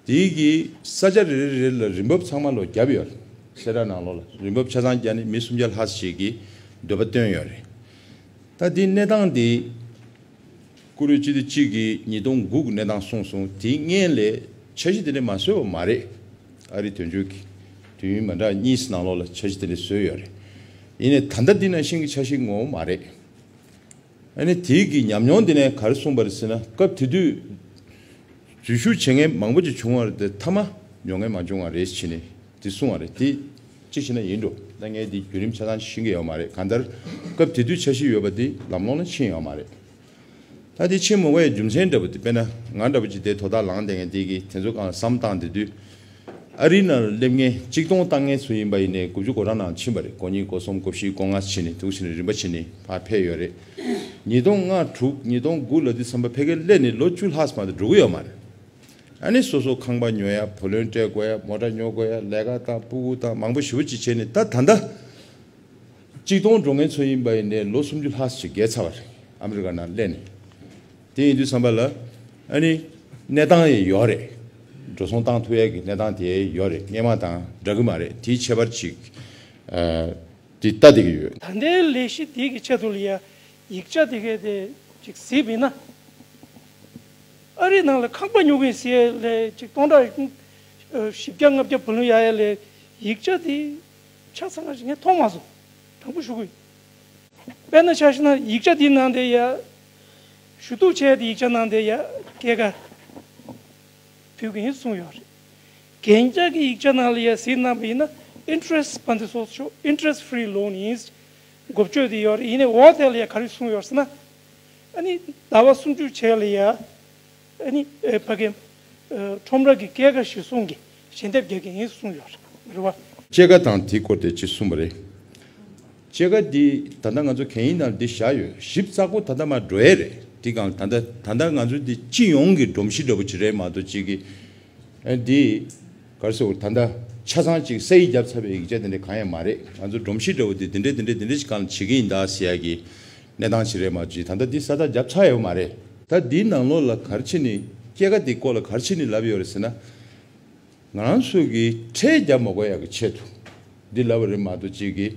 དེའི་གི་ས་ཆ་རེ་རེ་རེ་ལ་རིན་འབབ་ཚང་མ་ལོ་བརྒྱབ་ཡོད་རེད། གསལ་བསྒྲགས་ནང་ལོགས་ལ་རིན་འབབ་ཆ་ཚང་བརྒྱབ་ནས་མི་སུམ་བརྒྱ་ལྷག་ཞིག་གིས་འདོད་པ་བཏོན་ཡོད་རེད། ད་དེའི་གནས་སྟངས་དེ་བཀུར་འོས་སྤྱི་འཐུས་གཅིག་གིས་ཉིས་སྟོང་དགུ་གི་གནས་སྟངས་གསུངས་སོང་། དེའི་སྔོན་ལ་འཆར་གཞི་དེ་འདྲ་མ་བཟོས་པ་མ་རེད། ཨ་རིའི་དོན་གཅོད་ཀྱིས་དུས་ཡུན་མ་འདྲ་གཉིས་ནང་ལོགས་ལ་འཆར་གཞི་དེ་འདྲ་བཟོས་ཡོད་རེད། ཡིན་ནའི་ད་ལྟ་འདི་ནང་བཞིན་གྱི་འཆར་གཞི་ངོ་མ་རེད། ཨ་ནི་དེའི་གི་ཉམས་མྱོང་དེ་ནས་ག་རེ་གསུངས་པ་རེད་ཟེར་ན། སྐབས་དེ་དུས་འཛུལ་ཞུགས་བྱེད་མཁན་མང་པོ་ཅིག་བྱུང་བ་རེད་དེ། མཐའ་མ་མྱོང་མཁན་མ་བྱུང་བ་རེད་བྱས་ནས་དེ་གསུངས་པ་རེད། དེ་གཅིག་བྱས་ན་ཡིན་འགྲོ། ད་ངས་དེ་བརྒྱུད་རིམ་ཆ་ཚང་ཤེས་ཀྱི་ཡོད་མ་རེད། གང་ལྟར་སྐབས་དེ་དུས་འཆར་གཞི་ཡོད་པ་དེ་ལམ་ལྷོང་ལ་ཕྱིན་ཡོད་མ་རེད། ད་དེ་ཕྱིན་མི་དགོས་ཡའི་རྒྱུ་མཚན་འདྲ་པོ་དེ། དཔེར་ན་ང་འདྲ་པོ་ཅིག་དེ་དོ་བདག་ལངས་བསྡད་མཁན་དེ་གིས་དེ་ཚོ་གང་བསམ་བཏང་དེ་དུས། ཨ་རིའི་ནང་ལ་སླེབས་མཁན་གཅིག་སྟོང་བཏང་མཁན་ཚོ་ཡིན་པ་ཡིན་ནའི་དགུ་བཅུ་གོ་གྲངས་ནང་ཕྱིན་པ་རེད། གོ་གཉིས་གོ་གསུམ་གོ་བཞི་གོ་ལྔ་ཕྱིན་ནས་དུས་ཕྱིན་ནས་རིམ་པ་ཕྱིན་ནས་ཕར་ཕེབས་ཡོད་རེད། ཉིས་སྟོང་ལྔ་དྲུག་ཉིས་སྟོང་དགུ་ལ་དུས་ཙམ་པ་ཕ་གིར་སླེབས་ནས་ལོ་བཅུ་ལྷག་ཙམ་མ་གཏོགས་འགྲོ་གི་ཡོད་མ་རེད། ཨ་ནི་སོ་སོ་ཁང་པ་ཉོ་ཡ། བུ་ལོན་སྤྲད་དགོས་ཡ། མོ་ཊ་ཉོ་དགོས་ཡ། ལས་ཀ་དང་སྤུ་གུ་དང་མང་པོ་ཞེ་པོ་ཅིག་བྱས་ནས། ད་ད་ལྟ་གཅིག་སྟོང་འགྲོ་མཁན་ཚོ་ཡིན་པ་ཡིན་ནའི་ལོ་སུམ་ཅུ་ལྷག་ཅིག་བརྒལ་ཚར་བ་རེད། ཨ་མི་རི་ཀ་ནང་སླེབས་ནས། དེ་ཡིན་དུས་ཙམ་པ་ལ་ཨ་ནི་གནས་སྟངས་ཡང་ཡོད་རེད། འགྲོ་སོང་བཏང་ཐུབ་ཡ་གི་གནས་སྟངས་དེ་ཡོད་རེད། སྔོན་མ་དང་འདྲ་གི་མ་རེད། དེའི་ཁྱད་པར་ཅིག་ཨ་དེ་ལྟ་བསྡད་ཀྱི་ཡོད། ད་ལྟའི་ལས་གཞི་དེ་གི་ཆེད་དུ་ལ་ཡ་ཡིག་ཆ་དེ་གས་དེ་ཅིག་གཟིགས་པ་ཡིན་ན། ཨ་རིའི་ནང་ལ་ཁང་པ་ཉོ་གི་ཡིན་ཟེར་ཡ་ལས་ཅིག་སྟོང་ཕྲག་ཨ་བཞི་བརྒྱ་ལྔ་བརྒྱ་བུ་ལོན་གཡར་ཡ་ལས་ཡིག་ཆ་དེ་ཆ་ཚང་ཞིག་ངས་མཐོང་མ་སོང་། དྲང་པོ་ཞུ་གི་ཡིན། དཔེར་ན་ཆ་བཞག་ན་ཡིག་ཆ་དེའི་ནང་དེ་ཡ་ཞུ་གཏུག་བྱས་དེ་ཡིག་ཆ་ནང་དེ་ཡ་སྐྱེད་ཀ་ཕུལ་གི་ཡིན་གསུངས་ཡོད་རེད། གན་རྒྱ་གི་ཡིག་ཆ་ནང་ལ་ཡ་གཟིགས་གནང་པ་ཡིན་ན་interest ཕན་ཚུན་སོགས་ཆོག interest free loan ཡིན། འགོ་བརྗོད་དེ་ཡོད་རེད། ཡིན་ནའི་འོ་དེ་ལ་ཡ་ག་རེ་གསུངས་ཡོད་ཟེར་ན། ཨ་ནི་ཟླ་བ་སུམ་ཅུ་བྱས་ལ་ཡ་ཨ་ནི་ཨེ་ཕ་གི་ཨ་ཁྲོམ་ར་གི་སྐྱེད་ཀ་གཞི་བཟུང་གི་ཞལ་འདེབས་རྒྱག་གི་ཡིན་གསུངས་ཡོད་རེད་བ། སྐྱེད་ཀ་དང་དེའི་སྐོར་དེ་ཅིག་གསུངས་པ་རེད། སྐྱེད་ཀ་འདི་ད་ལྟ་ང་ཚོ་གན་ཡིག་ནང་འདི་བཞག་ཡོད། ཞིབ་ཚགས་པོ་ད་ལྟ་མར་འགྲོ་ཡས་རེད། འདི་གང་ད་ལྟ་ད་ལྟ་ང་ཚོ་འདི་སྤྱི་ཡོངས་ཀྱི་སྒྲོམ་གཞི་འདྲ་པོ་ཅིག་རེད་མ་གཏོགས་ཅིག་གི་ཨ་འདི་ག་རེ་ཟེར། ད་ལྟ་ཆ་ཚང་ཅིག་ས་ཡིག་བརྒྱབ་ཚར་བའི་ཡིག་ཆ་དེ་འདྲ་གང་ཡང་མ་རེད། ང་ཚོ་སྒྲོམ་གཞི་འདྲ་པོ་འདི་འདི་འདྲས་འདི་འདྲས་འདི་འདྲས་ཅིག་གང་ལ་བྱེད་ཀྱི་ཡིན་ད་ཟེར་ཡ་གི་གནས་སྟངས་ཅིག་རེད་མ་གཏོགས་ཅིག་ད་ལྟ་འདི་ས་ཐག་བརྒྱབ་ཚར་ཡོད་མ་རེད། ད་འདིའི་ནང་ལོགས་ལ་ག་རེ་བྱས་ནས་སྐྱེད་ཀ་འདི་སྐོར་ལ་ག་རེ་བྱས་ནས་ལབ་ཡོད་རེད་ཟེར་ན། ང་རང་ཚོ་གིས་ཁྲལ་རྒྱག་མ་དགོས་ཡག་གི་ཆེད་དུ་འདི་ལབ་པ་རེད་མ་གཏོགས་ཅིག་གིས་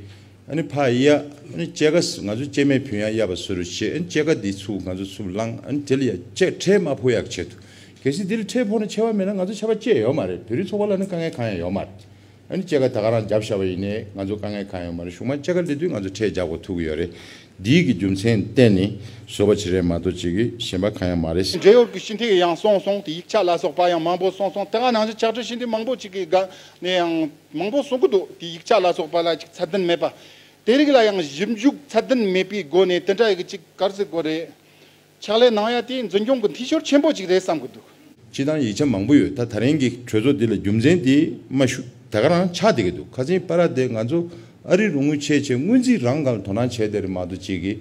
ཨ་ནི་ཕ་ཡ་ཨ་ནི་སྐྱེད་ཀ་ང་ཚོ་སྐྱེད་མེད་བུད་ཡང་གཡར་བ་བཟོ་རུ་བྱེད། ཨ་ནི་སྐྱེད་ཀ་འདི་ཚུར་ང་ཚོ་ཚུར་བླངས། ཨ་ནི་དེ་ལ་ཡ་ཁྲལ་ཁྲལ་མ་ཕོག་ཡག་གི་ཆེད་དུ། གལ་སྲིད་འདི་ལ་ཁྲལ་ཕོག་ནས་ཁྱད་པར་མེད་ན་ང་ཚོ་ཁྱད་པར་ཅི་ཡང་ཡོད་མ་རེད། བོད་རིགས་ཚོགས་པ་ལ་ནི་དཀའ་ངལ་གང་ཡང་ཡོད་མ་རེད། ཨ་ནི་སྐྱེད་ཀ་ད་ག་རང་བརྒྱབ་བཞག་པ་ཡིན་ནའི་ང་ཚོ་དཀའ་ངལ་གང་ཡང་ཡོད་མ་རེད། གཞུག་མ་སྐྱེད་ཀ་སླེབས་དུས་ང་ཚོ་ཁྲལ་རྒྱག་དགོས་ཐུག་གི་ཡོད་རེད། འདིའི་གི་རྒྱུ་མཚན་བརྟེན་ནས་བཟོས་པ་ཅིག་རེད་མ་གཏོགས་ཅིག་གི་གཞན་པ་གང་ཡང་མ་རེད། འབྲེལ་ཡོད་ཀྱི་སྤྱི་འཐུས་ཡང་གསུངས་སོང་། དེ་ཡིག་ཆ་ལ་སོགས་པ་ཡང་མང་པོ་གསུངས་སོང་། དེ་ག་ནང་བཞིན་ཕྱག་བྲིས་ཤིང་དེ་མང་པོ་ཅིག་གི་སྒང་ནས་ཡང་མང་པོ་གསུང་གི་འདུག་དེ་ཡིག་ཆ་ལ་སོགས་པ་ལ་ཅིག་ཚད་ལྡན་མེད་པ། དེ་རིགས་ལ་ཡང་ཞིབ་འཇུག་ཚད་ལྡན་མེད་པའི་སྒོ་ནས་དེ་འདྲ་ཡི་གི་ཅིག་ག་རེ་ཟེར་དགོས་རེད། ཕྱག་ལས་གནང་ཡ་དེ་འཛིན་སྐྱོང་གི་འཐུས་ཤོར་ཆེན་པོ་ཅིག་རེད་བསམ་གི་འདུག་སྤྱི་བཏང་ཡིག་ཆ་མང་པོ་ཡོད། ད་ད་རིང་གི་གྲོས་ཚོགས་འདི་ལ་རྒྱུ་མཚན་དེ་མ་ཞུ་ད་ག་རང་ཆགས་བསྡད་ཀྱི་འདུག་ཁ་སང་པ་ར་དེ་ང་ཚོ་ཨ་རི་རུ་དངུལ་ཆད་ཆད་སྔོན་རྩིས་རང་སྒང་ལ་དོ་སྣང་བྱས་བསྡད་རེད་མ་གཏོགས་ཅིག་གི།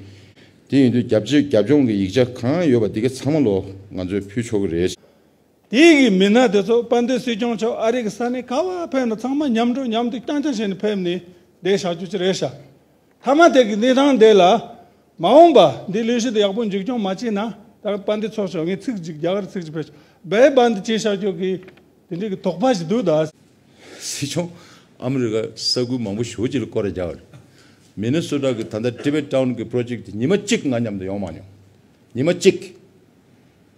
དེ་ཡིན་དུས་རྒྱབ་ཆེ་རྒྱབ་ལྗོངས་ཀྱི་ཡིག་ཆ་གང་ཡོད་པ་དེ་ག་ཚང་མ་ལོ་ང་ཚོས་ཕུལ་ཆོག་གི་རེད། དེ་གི་མི་སྣ་དེ་ཚོ་དཔལ་ལྡན་སྲིད་སྐྱོང་མཆོག་ཨ་རི་གི་ས་གནས་ག་བ་ཕེབས་ན་ཚང་མ་མཉམ་འགྲོ་མཉམ་འདུག་རྐྱང་རྐྱང་བྱས་ནས་ཕེབས་ནས་བསྡད་བཞག་རྒྱུ་ཅིག་རེད་ཤག་མཐའ་མ་དེ་གི་གནས་སྟངས་དེ་ལ་མ་འོངས་པ་འདི་ལས་གཞི་དེ་ཡག་པོ་མཇུག་སྐྱོང་མ་བྱས་ན། ད་དཔལ་ལྡན་ཚོགས་ཞུགས་ངས་ཚིག་ཅིག་རྒྱ་གར་ཚིག་ཅིག་ཕེབས་བའི་བན་དུ་བྱས་བཞག་རྒྱུ་གི་དེ་འདྲའི་གི་དོགས་པ་ཞིག་འདུག་ད། སྲིད་སྐྱོང་ཨ་མི་རི་ཀ་ས་ཁུལ་མང་པོ་ཞེ་པོ་ཅིག་ལ་སྐོར་ར་རྒྱག་པ་རེད། མི་ནི་སོ་ཊ་གི་ད་ལྟ་ཊི་བེཊ་ཊའུན་གི་པོ་རོ་ཇེཀ་དེ་ཉི་མ་གཅིག་ང་མཉམ་དུ་ཡོང་མ་མྱོང་། ཉི་མ་གཅིག་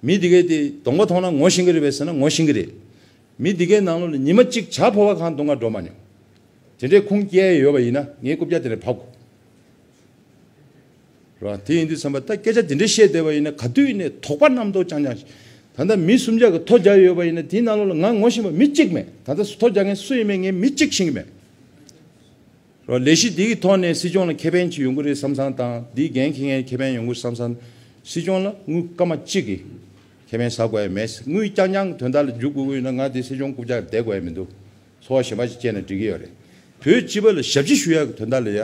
མི་དེ་གས་དེ་གདོང་པ་མཐོང་ན་ངོ་ཤེས་ཀྱི་རེད་པས་ཟེར་ན་ངོ་ཤེས་ཀྱི་རེད། མི་དེ་གའི་ནང་ལོགས་ལ་ཉི་མ་གཅིག་བྱ་ཕོ་བ་གང་འདུག་ང་འགྲོ་མ་མྱོང་། དེ་འདྲའི་ཁུངས་སྐྱེལ་ཡོད་པ་ཡིན་ན་ངས་རྐུབ་བཀྱག་དེ་ནས་ཕབ་དགོས། རེད་བ། དེ་ཡིན་དུས་ཙམ་པ་ད་སྐད་ཆ་དེ་འདྲའི་བཤད་བསྡད་པ་ཡིན་ན་ག་དུས་ནས་དོགས་པ་རྣམ་རྟོག་རྐྱང་རྐྱང་ཞིག་ད་ལྟ་མི་སུམ་བརྒྱ་གི་ཐོ་རྒྱག་ཡོད་པ་ཡིན་ན་དེའི་ནང་ལོགས་ལ་ང་ངོ་ཤེས་པ་མི་གཅིག་མེད། ད་ལྟ་ཐོ་རྒྱག་མཁན་སུ་ཡིན་མིན་ངས་མི་གཅིག་ཤེས་ཀྱི་མེད། རོ། ལས་གཞི་འདིའི་ཐོག་ནས་སྲིད་སྐྱོང་ལ་ཁེ་ཕན་ཅིག་ཡོང་གི་རེད་བསམ་བསམ་དང་། འདིའི་འགན་འཁྱེར་མཁན་ཁེ་ཕན་ཡོང་གི་རེད་བསམ་བསམ། སྲིད་སྐྱོང་ལ་དངུལ་སྐར་མ་གཅིག་གི་ཁེ་ཕན་ཟ་དགོས་ཡ་མེད། དངུལ་རྐྱང་རྐྱང་གི་དོན་དག་ལ་འཇུག་དགོས་ཀྱི་ཡོད་ན་ང་དེ་སྲིད་སྐྱོང་རྐུབ་བཀྱག་བསྡད་དགོས་ཡ་མི་འདུག་འཚོ་བ་གཞན་པ་ཞིག་སྐྱེལ་ན་འགྲིག་གི་ཡོད་རེད། བོད་སྤྱི་པ་ལ་ཞབས་ཕྱི་ཞུ་ཡ་གི་དོན་དག་ལ་ཡ་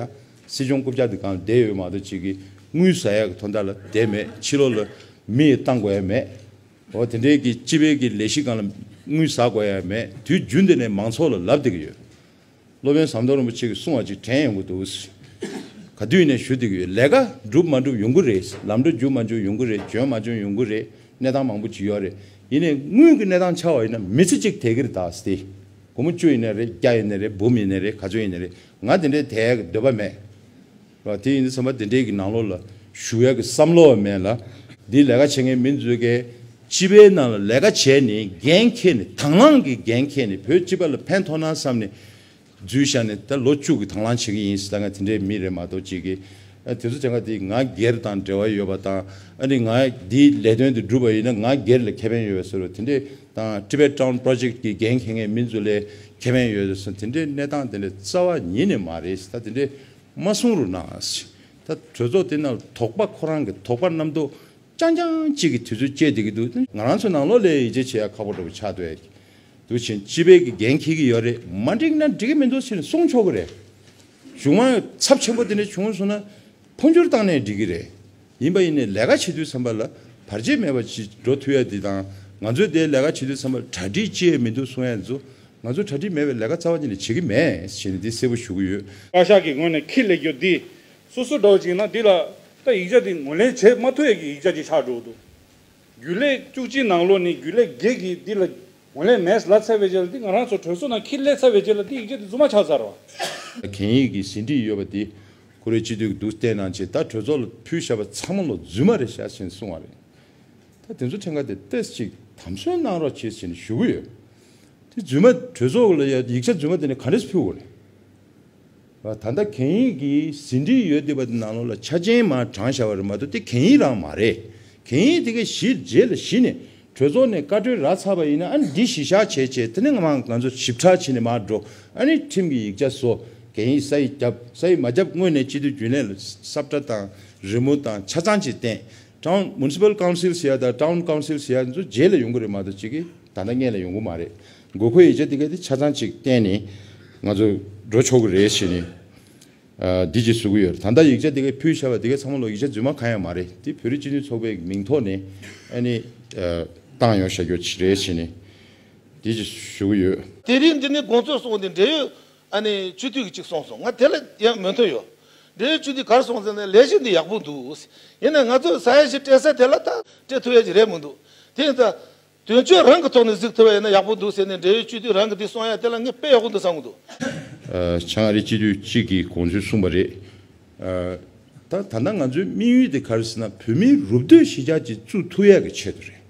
སྲིད་སྐྱོང་རྐུབ་བཀྱག་དེ་སྒང་ལ་བསྡད་ཡོད་མ་གཏོགས་ཅིག་གི་དངུལ་ཟ་ཡ་གི་དོན་དག་ལ་བསྡད་མེད། ཕྱི་ལོགས་ལ་མི་ཡི་བཏང་དགོས་ཡ་མེད། འོ་དེ་འདྲའི་གི་སྤྱི་པའི་གི་ལས་གཞི་སྒང་ལ་དངུལ་ཟ་དགོས་ཡ་མེད། དུས་རྒྱུན་དུ་ནས་མང་ཚོགས་ལ་ལབ་བསྡད་ཀྱི་ཡོད། སློབ་དཔོན་ཟམ་གདོང་རིན་པོ་ཆེ་གིས་གསུངས་པ་ཅིག་དྲན་ཡོང་གི་འདུག་ག་དུས་ནས་ཞུ་བསྡད་ཀྱི་ཡོད། ལས་ཀ་འགྲུབ་མ་འགྲུབ་ཡོང་གི་རེད། ལམ་འགྲོ་རྒྱུག་མ་འགྲུབ་ཡོང་གི་རེད། འཇོན་མ་འཇོན་ཡོང་གི་རེད། གནས་སྟངས་མང་པོ་ཅིག་ཡོད་རེད། ཡིན་ནའི་དངུལ་གྱི་གནས་སྟངས་ཆ་བ་ཡིན་ན་མི་ཚེ་གཅིག་དེ་གི་རེད་ད་ཟེར་ཏེ། སྒོར་མོ་བཅུ་ཡིན་ནའི་རེད། བརྒྱ་ཡིན་ནའི་རེད། འབུམ་ཡིན་ནའི་རེད། ག་ཚོད་ཡིན་ནའི་རེད། ང་དེ་འདྲའི་དེ་གི་འདོད་པ་མེད། རོ། དེ་ཡིན་དུས་ཙམ་པ་དེ་འདྲའི་གི་ནང་ལོགས་ལ་ཞུགས་ཡ་གི་བསམ་བློ་བ་མེད་ལ། འདི་ལས་ཀ་བྱེད་མཁན་མི་ཚོས་གི་སྤྱི་པའི་ནང་ལ་ལས་ཀ་བྱས་ནས་འགན་འཁྱེར་ནས་དང་བླངས་ཀྱི་འགན་འཁྱེར་ནས་བོད་སྤྱི་པ་ལ་ཕན་ཐོགས་ན་བསམ་ནས་འཛུལ་བཞག་ནས་ད་ལོ་བཅུ་གི་དང་བླངས་བྱེད་ཀྱི་ཡིན་ཟེར། ད་ང་དེ་འདྲའི་མི་རེད་མ་གཏོགས་ཅིག་གི་ ཨ་དེ་ཚོ་ཅང་ག་དེ་ང་སྒེར་དང་འབྲེལ་བ་ཡོད་པ་དང་། ཨ་ནི་ང་འདིའི་ལས་དོན་དེ་སྒྲུབ་པ་ཡིན་ན་ང་སྒེར་ལ་ཁེ་ཕན་ཡོད་པའི་བཟོ་འདྲ་དེ་འདྲས་དང་། Tibet Town Project གི་འགན་འཁྱེར་མཁན་མི་ཚོ་ལ་ཁེ་ཕན་ཡོད་པའི་བཟོ་འདྲ་དེ་འདྲའི་གནས་སྟངས་དེ་འདྲ་རྩ་བ་ཉིད་ནས་མ་རེད། ད་དེ་འདྲས་མ་གསུང་རོགས་གནང་ཟེར། ད་གྲོས་ཚོགས་དེ་ནང་དོགས་པ་ཁོ་རང་གི་དོགས་པ་རྣམ་རྟོག་རྐྱང་རྐྱང་གཅིག་གི་དུས་ཚོད་སྤྱད་བསྡད་ཀྱི་འདུག་ང་རང་ཚོ་ནང་ལོགས་ལ་ཡིད་ཆེས་བྱེད་ཡ་ཁག་པོ་འདྲ་པོ་ཆགས་འདུག་འདུག་ཕྱིན་སྤྱི་པའི་གི་འགན་འཁྱེར་གྱི་ཡོད་རེད། མ་འགྲིག་ན་འགྲིག་གི་མི་འདུག་ཟེར་ནས་གསུང་ཆོག་གི་རེད། གཞུང་མང་ཚབས་ཆེན་པོ་དེ་འདྲ་བྱུང་སོང་ན་འཕོ་འགྱུར་བཏང་ནས་འགྲིག་གི་རེད། ཡིན་པ་ཡིན་ནའི་ལས་ཀ་བྱེད་དུས་ཙམ་པ་ལ་བར་ཆད་མེད་པ་ཅིག་འགྲོ་ཐུབ་ཡ་དེ་དང་། ང་ཚོས་དེ་ལས་ཀ་བྱེད་དུས་ཙམ་པ་ལ་གྲ་སྒྲིག་ཅི་ཡང་མི་འདུག་གསུང་ཡ་ཚོ། ང་ཚོ་གྲ་སྒྲིག་མེད་པའི་ལས་ཀ་རྩ་བ་ཉིད་ནས་བྱེད་ཀྱི་མེད་ཟེར་ནས་འདི་གསལ་པོ་ཞུ་གི་ཡོད། བཀའ་ཤག་གི་ངོས་ནས་ཁས་ལེན་རྒྱུ་འདི་སོ་སོ་འདྲ་བོ་ཅིག་ཡིན་ན་འདི་ལ་ད་ཡིག་ཆ་འདི་ངོས་ལེན་བྱེད་མ་ཐུབ་ཡ་གི་ཡིག་ཆ་ཅིག་ཆགས་འགྲོ་གི་འདུག་རྒྱུན་ལས་བཅུ་གཅིག་ནང་ལོགས་ནས་རྒྱུན་ལས་བརྒྱད་ཀྱིས་འདི་ལ་ངོས་ལེན་མེད་ལབ་ཚར་བའི་རྗེས་ལ་འདི་ང་རང་ཚོ་གྲོས་ཚོགས་ནང་ཁས་ལེན་ཚར་བའི་རྗེས་ལ་འདི་ཡིག་ཆ་འདི་རྫུན་མ་ཆགས་ཚར་བ། གན་ཡིག་གི་ཟིན་བྲིས་ཡོད་པ་འདི་ཁོ་རའི་སྤྱི་འཐུས་ཀྱི་འདུག་བལྟས་གནང་བྱས། ད་གྲོས་ཚོགས་ལ་ཕུལ་བཞག་པ་ཚང་མ་ལོ་རྫུན་མ་རེད་ཤག་ཟེར་ནས་གསུངས་པ་རེད། ད་དེ་ཚོ་ཕྲན་ཁ་དེ་ཏོག་ཙམ་ཅིག་དམ་སྲོལ་གནང་རོགས་བྱེད་ཟེར་ནས་ཞུ་གི་ཡོད། དེ་རྫུན་མ་གྲོས་ཚོགས་ལ་ཡ་ཡིག་ཆ་རྫུན་མ་དེ་ནས་ག་འདྲས་ཕུལ་དགོས་རེད། ད་ལྟ་གན་ཡིག་གི་ཟིན་བྲིས་ཡོད་བསྡད་པ་དེ་ནང་ལོགས་ལ་ཆ་རྐྱེན་མར་དྲངས་བཞག་པ་རེད་མ་གཏོགས་དེ་གན་ཡིག་རང་མ་རེད། གན་ཡིག་དེ་གའི་གཞི་རྗེས་ལ་གཞི་ནས་གྲོས་ཚོགས་ནས་བཀའ་འཁྲོལ་རག་ཚར་བ་ཡིན་ན། ཨ་ནི་འདི་གཞི་བཞག་བྱས་བྱས་དེ་ནས་ང་མང་ང་ཚོ་ཞིབ་ཕྲ་བྱས་ནས་མར་འགྲོ། ཨ་ནི་ཁྲིམས་ཀྱི་ཡིག་ཆ་བཟོ། གན་ཡིག་ས་ཡིག་བརྒྱབ། ས་ཡིག་མ་བརྒྱབ་སྔོན་ནས་སྤྱི་འཐུས་རྒྱུན་ལས་ལ་ས་ཁྲ་དང་རི་མོ་དང་ཆ་ཚང་ཅིག་བསྟན། Town Municipal Council ཟེར་ཡ་དང་Town Council ཟེར་ཡ་ཚོ་རྗེས་ལ་ཡོང་གི་རེད་མ་གཏོགས་ཅིག་གི་ད་ལྟ་སྔོན་ལ་ཡོང་གི་མ་རེད། དགོས་མཁོའི་ཡིག་ཆ་དེ་ག་དེ་ཆ་ཚང་ཅིག་བསྟན་ནས་ང་ཚོ་འགྲོ་ཆོག་གི་རེད་ཟེར་ནས། ཨ་འདི་ཅིག་ཞུ་གི་ཡོད། ད་ལྟ་ཡིག་ཆ་དེ་ག་ཕུལ་བཞག་པ་དེ་ག་ཚང་མ་ལོ་ཡིག་ཆ་རྫུན་མ་གང་ཡང་མ་རེད། དེ་བོད་རིགས་སྤྱི་མཐུན་ཚོགས་པའི་མིང་ཐོག་ནས་ཨ་ནི་ཨ་བཏང་ཡོང་བཞག་རྒྱུ་ཅིག་རེད་ཟེར་ནས་འདི་ཅིག་ཞུ་གི་ཡོད། དེ་རིང་འདི་ནས་དགོངས་ཚུལ་གསུངས་ཏེ་འབྲེལ་ཡོད་ཨ་ནི་སྤྱི་འཐུས་ཀྱིས་ཅིག་གསུངས་སོང་། ང་དེ་ལ་ཡང་མོས་མཐུན་ཡོད། འབྲེལ་ཡོད་སྤྱི་འཐུས་ག་རེ་གསུངས་ཟེར་ན་ལས་གཞི་འདི་ཡག་པོ་འདུག། ཡིན་ནའི་ང་ཚོས་ཟ་ཡ་ཞིག་སྤྲད་ས་དེ་ལ་ད་སྤྲད་ཐུབ་ཡ་ཞིག་རེད་མི་འདུག། དེ་ཡིན་ཙང་དོན་གཅོད་རང་གི་ཐོག་ནས་གཟིགས་ཐུབ་པ་ཡིན་ན་ཡག་པོ་འདུག་ཟེར་ནས་འབྲེལ་ཡོད་སྤྱི་འཐུས་རང་གིས་འདི་གསུང་ཡ་དེ་ལ་ངས་དཔེ་ཡག་པོ་འདུག་བསམ་གྱི་འདུག། ཨ་བྱང་ཨ་རིའི་སྤྱི་འཐུས་གཅིག་གིས་དགོངས་ཚུལ་གསུངས་པ་རེད། ཨ་ད་ད་ལྟ་ང་ཚོའི་དམིགས་ཡུལ་དེ་ག་རེ་ཟེར་ན། བོད་མིའི་རུབ་སྡོད་གཞིས་ཆགས་ཅིག་བཙུགས་ཐུབ་ཡ་གི་ཆེད་དུ་རེད།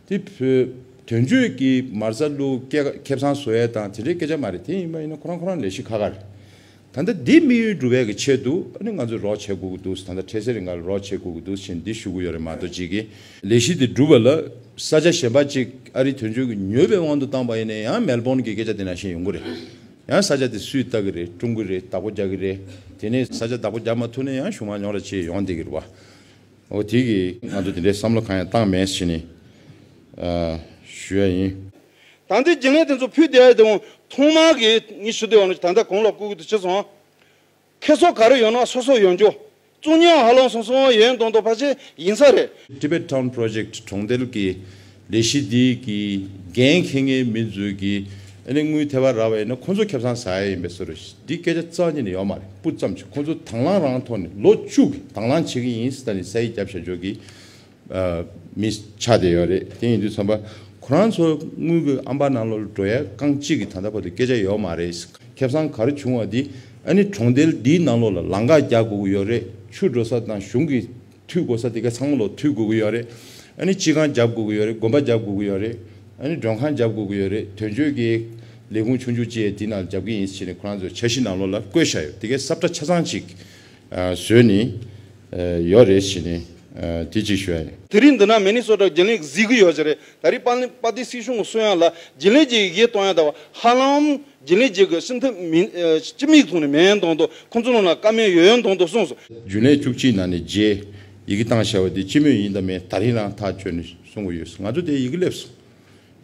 དེ་བོད་དོན་གཅོད་ཀྱི་མ་རྩ་བླུག་སྐད་ཁེ་བཟང་བཟོ་ཡ་དང་དེ་འདྲའི་སྐད་ཆ་མ་རེད། དེ་ཡིན་པ་ཡིན་ན་ཁོ་རང་ཁོ་རང་ལས་གཞི་ཁག་ཁག་རེད། ད་ལྟ་འདི་དམིགས་ཡུལ་འགྲུབ་ཡ་གི་ཆེད་དུ་ཨ་ནི་ང་ཚོས་རོགས་བྱེད་དགོས་ཀྱི་འདུག། ད་ལྟ་འཕྲལ་སེལ་རིང་ག་ལ་རོགས་བྱེད་དགོས་ཀྱི་འདུག་ཞེས་འདི་ཞུ་གི་ཡོད་རེད་མ་གཏོགས་ཅིག་གི་ལས་གཞི་འདི་འགྲུབ་པ་ལ་ས་ཆ་གཞན་པ་ཅིག་ཨ་རི་དོན་གཅོད་ཀྱིས་ཉོས་པའི་དབང་དུ་བཏང་པ་ཡིན་ན་ཡང་མེལ་བོན་གྱི་སྐད་ཆ་དེ་ནང་བཞིན་ཡོང་གི་རེད། ཡང་ས་ཆ་དེ་སུས་ལྟ་གི་རེད། བཀྲུང་གི་རེད། བདག་པོ་རྒྱག་གི་རེད། དེ་ནས་ས་ཆ་བདག་པོ་རྒྱག་མ་ཐུབ་ན་ཡང་གཞུང་མང་རྙོག་དྲ་ཅིག་ཡོང་བསྡད་ཀྱི་རེད་བ། འོ་དེ་གིས་ང་ཚོ་དེ་འདྲའི་བསམ་བློ་གང་ཡང་བཏང་མེད་ཟེར་ནས་ཨ་ཞུ་ཡ་ཡིན། ད་ལྟའི་རྒྱུན་ལས་དེ་ཚོ་ཕུད་བསྡད་ཡ་དེ་འོང་ཐོག་མར་གི་ངས་ཞུ་བདེ་བ་ནི་ད་ལྟ་གོང་ལ་བསྐུར་གི་འདུག་ཅེས་སོང་། ཁེ་སོ་ག་རེ་ཡོད་ན་སོ་སོ་ཡོང་རྒྱུ། བཙུགས་ཉེས་ཧ་ལམ་སོང་སོང་ཡོན་མདོག་མདོག་ཕལ་ཆེར་ཡིན་ས་རེད། Tibet Town Project གྲོང་རྡལ་གྱི་ལས་གཞི་འདི་གི་འགན་འཁྱེར་མཁན་མི་ཚོས་ཀྱི་ཨ་ནི་དངུལ་ཐེ་བ་རག་པ་ཡིན་ན་ཁོང་ཚོ་ཁེ་བཟང་ཟ་ཡ་ཡིན་པའི་བཟོ་འདྲ་ཞིག། འདི་སྐད་ཆ་རྩ་བ་ཉིད་ནས་ཡོད་མ་རེད། སྤུ་ཙམ་ཅིག་ཁོང་ཚོ་དང་བླངས་རང་ཐོག་ནས་ལོ་བཅུ་གི་དང་བླངས་བྱེད་ཀྱི་ཡིན་ཟེར་ད་ནི་ས་ཡིག་བརྒྱབ་བཞག་ཆོག་གི་ཨ་མི་ཆགས་བསྡད་ཡོད་རེད། དེ་ཡིན་དུས་ཙམ་པ་ཁོ་རང་ཚོ་དངུལ་གྱི་ཨམ་པ་ནང་ལོགས་ལ་འགྲོ་ཡ་རྐང་གཅིག་གི་ད་ལྟ་བར་དུ་སྐད་ཆ་ཡོད་མ་རེད། ཁེ་བཟང་ག་རེ་བྱུང་བ་འདི་ཨ་ནི་གྲོང་རྡལ་འདིའི་ནང་ལོགས་ལ་ལམ་ཁ་རྒྱག་དགོས་ཀྱི་ཡོད་རེད། ཆུ་འགྲོ་ས་དང་གཞུང་གི་མཐུད་དགོས་ས་དེ་ག་ཚང་མ་ལོག་མཐུད་དགོས་ཀྱི་ཡོད་རེད། ཨ་ནི་སྤྱི་ཁང་རྒྱབ་དགོས་ཀྱི་ཡོད་རེད། དགོན་པ་རྒྱབ་དགོས་ཀྱི་ཡོད་རེད། ཨ་ནི་མགྲོན་ཁང་རྒྱབ་དགོས་ཀྱི་ཡོད་རེད། དོན་གཅོད་ཀྱི་ལས་ཁུངས་ཆུང་ཆུང་ཅིག་དེ་ནང་རྒྱབ་ཀྱི་ཡིན་ཟེར་ནས་ཁོ་རང་ཚོའི་འཆར་གཞི་ནང་ལོགས་ལ་བཀོད་བཞག་ཡོད། དེ་གའི་ས་བཀྲ་ཆ་ཚང་ཅིག་ཨ་བཟོས་ནས་ཨ་ཡོད་རེད་ཟེར་ནས་ཨ་དེ་གཅིག་ཞུ་ཡ་ཡིན། དེ་རིང་འདི་ན་མི་ནི་སོ་ཊ་རྒྱུན་ལས་གཟིགས་ཀྱི་ཡོད་ཀྱི་རེད། ད་རེས་པ་ལི་པ་ཏི་སྲིད་གཞུང་གི་གསུང་ཡ་ལ་རྒྱུན་ལས་ཀྱི་ཡི་གེ་གཏོང་ཡ་ད་བ་ཧ་ལམ་རྒྱུན་ལས་ཀྱི་གི་སྤྱི་འཐུས་མི་ཨ་སྤྱི་མིག་ཐོག་ནས་མེད་མདོག་མདོག། ཁོང་ཚོ་ནང་ལ་བཀའ་མོལ་ཡོད་ཡོད་མདོག་མདོག་གསུངས་སོང་། རྒྱུན་ལས་བཅུ་གཅིག་ནང་ནས་རྗེས་ཡི་གེ་བཏང་བཞག་པ་དེ་སྤྱི་མོས་ཡིན་དང་མིན་ད་རིང་རང་ཐག་གཅོད་ནས་གསུང་གི་ཡོད། ང་ཚོ་དེ་ཡི་གེ་སླེབས་སོང་།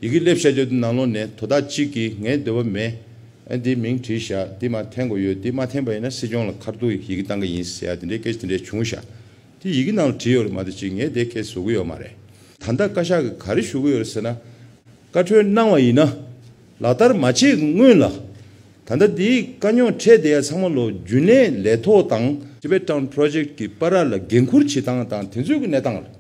ཡི་གེ་སླེབས་བཞག་རྒྱུ་དེ་ནང་ལོགས་ནས་དོ་བདག་གཅིག་གིས་ངའི་འདོད་པ་མེད། ཨ་འདི་མིང་བྲིས་བཞག། འདི་མར་འཐེན་དགོས་ཡོད། འདི་མ་འཐེན་པ་ཡིན་ན་སྲིད་སྐྱོང་ལ་ཁ་ཐུག་ཡི་གེ་བཏང་གི་ཡིན་ཟེར་ཡ་དེ་འདྲའི་སྐད་ཆ་དེ་འདྲའི་བྱུང་བཞག། དེ་ཡི་གེ་ནང་ལ་བྲིས་ཡོད་རེད་མ་གཏོགས་ཅིག་ངས་དེ་སྐད་བཟོ་གི་ཡོད་མ་རེད། ད་ལྟ་བཀའ་ཤག་གིས་ག་རེ་ཞུ་གི་ཡོད་རེད་ཟེར་ན། བཀའ་འཁྲོལ་གནང་བ་ཡིན་ན། ལག་བསྟར་མ་བྱས་སྔོན་ལ། ད་ལྟ་འདིའི་དཀའ་རྙོག་འཕྲད་བསྡད་ཡ་ཚང་མ་ལོ་རྒྱུན་ལས་ལས་ཐོག་དང་Tibet Town Project གི་བར་ལ་འགན་འཁུར་བྱེད་སྟངས་དང་དེ་ཚོའི་གི་གནས་སྟངས་རེད།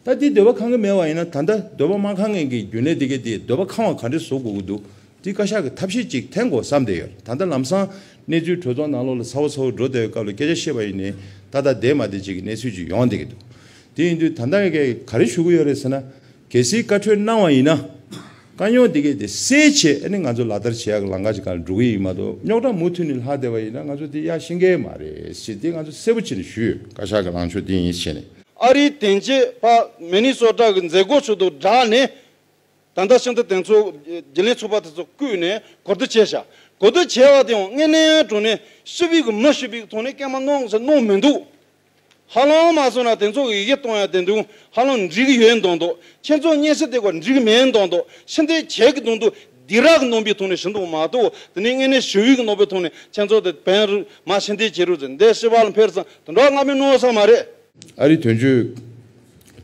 ད་འདི་འདོད་པ་ཁེངས་ཀྱི་མེད་པ་ཡིན་ན། ད་ལྟ་འདོད་པ་མ་ཁེངས་མཁན་གྱི་རྒྱུན་ལས་དེ་གས་དེ་འདོད་པ་ཁེངས་པ་ག་འདྲས་བཟོ་དགོས་ཀྱི་འདུག། འདི་བཀའ་ཤག་གིས་ཐབས་ཤེས་ཅིག་འཐེན་དགོས་བསམ་བསྡད་ཡོད། ད་ལྟ་ལམ་སང་གནས་ཚུལ་གྲོས་ཚོགས་ནང་ལོགས་ལ་ཚ་བོ་ཚ་བོ་འགྲོ་བསྡད་པའི་སྐབས་ལ་སྐད་ཆ་བཤད་པ་ཡིན་ནའི་ཏག་ཏག་བསྡད་མ་བསྡད་ཅིག་གི་གནས་ཚུལ་ཅིག་ཡོང་བསྡད་ཀྱི་འདུག། དེ་ཡིན་དུས་ད་ལྟ་ག་ག་རེ་ཞུ་གི་ཡོད་རེད་ཟེར་ན། གལ་སྲིད་བཀའ་འཁྲོལ་གནང་བ་ཡིན་ན། དཀའ་རྙོག་འདི་གས་དེ་སེལ་བྱས་ཨ་ནི་ང་ཚོ་ལག་བསྟར་བྱེད་ཡག་གི་ལམ་ཁ་ཅིག་སྒང་ལ་འགྲོ་གི་ཡིན་མ་གཏོགས་རྙོག་དྲ་མུ་མཐུད་ནས་ལྷག་བསྡད་པ་ཡིན་ན་ང་ཚོ་འདི་ཡར་ཕྱིན་གི་མ་རེད་ཞེས་འདི་ང་ཚོ་གསལ་པོ་བྱས་ནས་ཞུས་ཡོད། བཀའ་ཤག་གི་ལངས་ཕྱོགས་འདི་ཡིན་ཞེས་ནས། ཨ་རིའི་དོན་གཅོད་པ་མི་ནི་སོ་ཊ་གི་མཛད་སྒོ་ཞུ་དུ་བསྒྲགས་ནས། ད་ལྟ་ཤིན་ཏུ་དེ་ཚོ་རྒྱུན་ལས་ཚོགས་པ་དེ་ཚོ་བསྐུལ་ནས་གོ་བསྡུར་བྱས་ཤག་གོ་བསྡུར་བྱས་པ་དེ་ཡང་དངོས་གནས་དྲང་གནས་ཞུ་བའི་གི་མི་ཞུ་བའི་གི་ཐོག་ནས་སྐད་མ་གནང་ཟེར་གནང་མི་འདུག་ཧ་ལམ་མ་སོང་ན་དེ་ཚོ་གི་ཡི་གེ་གཏོང་ཡ་དེ་འདུག་ཧ་ལམ་འགྲིག་གི་ཡོད་མདོག་མདོག་ཁྱེད་ཚོ་སྙན་སེང་དེ་ག་འགྲིག་གི་མེད་མདོག་མདོག་ཕྱི་འཐེན་བྱེད་གི་མདོག་མདོག་སྡིགས་ར་གི་ནང་པའི་ཐོག་ནས་ཞུ་འདུག་མ་གཏོགས་དེ་ནས་དངོས་གནས་ཞུ་བའི་གི་ནང་པའི་ཐོག་ནས་ཁྱེད་ཚོ་དེ་བན་རུ་མ་ཕྱི་འཐེན་བྱེད་རུ་ཟེར་འདས་ཤི་བ་ལ་འཕེར་ཙང་དེ་འདྲ་སྔ་མོ་གནང་ས་མ་རེད། ཨ་རི་དོན་གཅོད་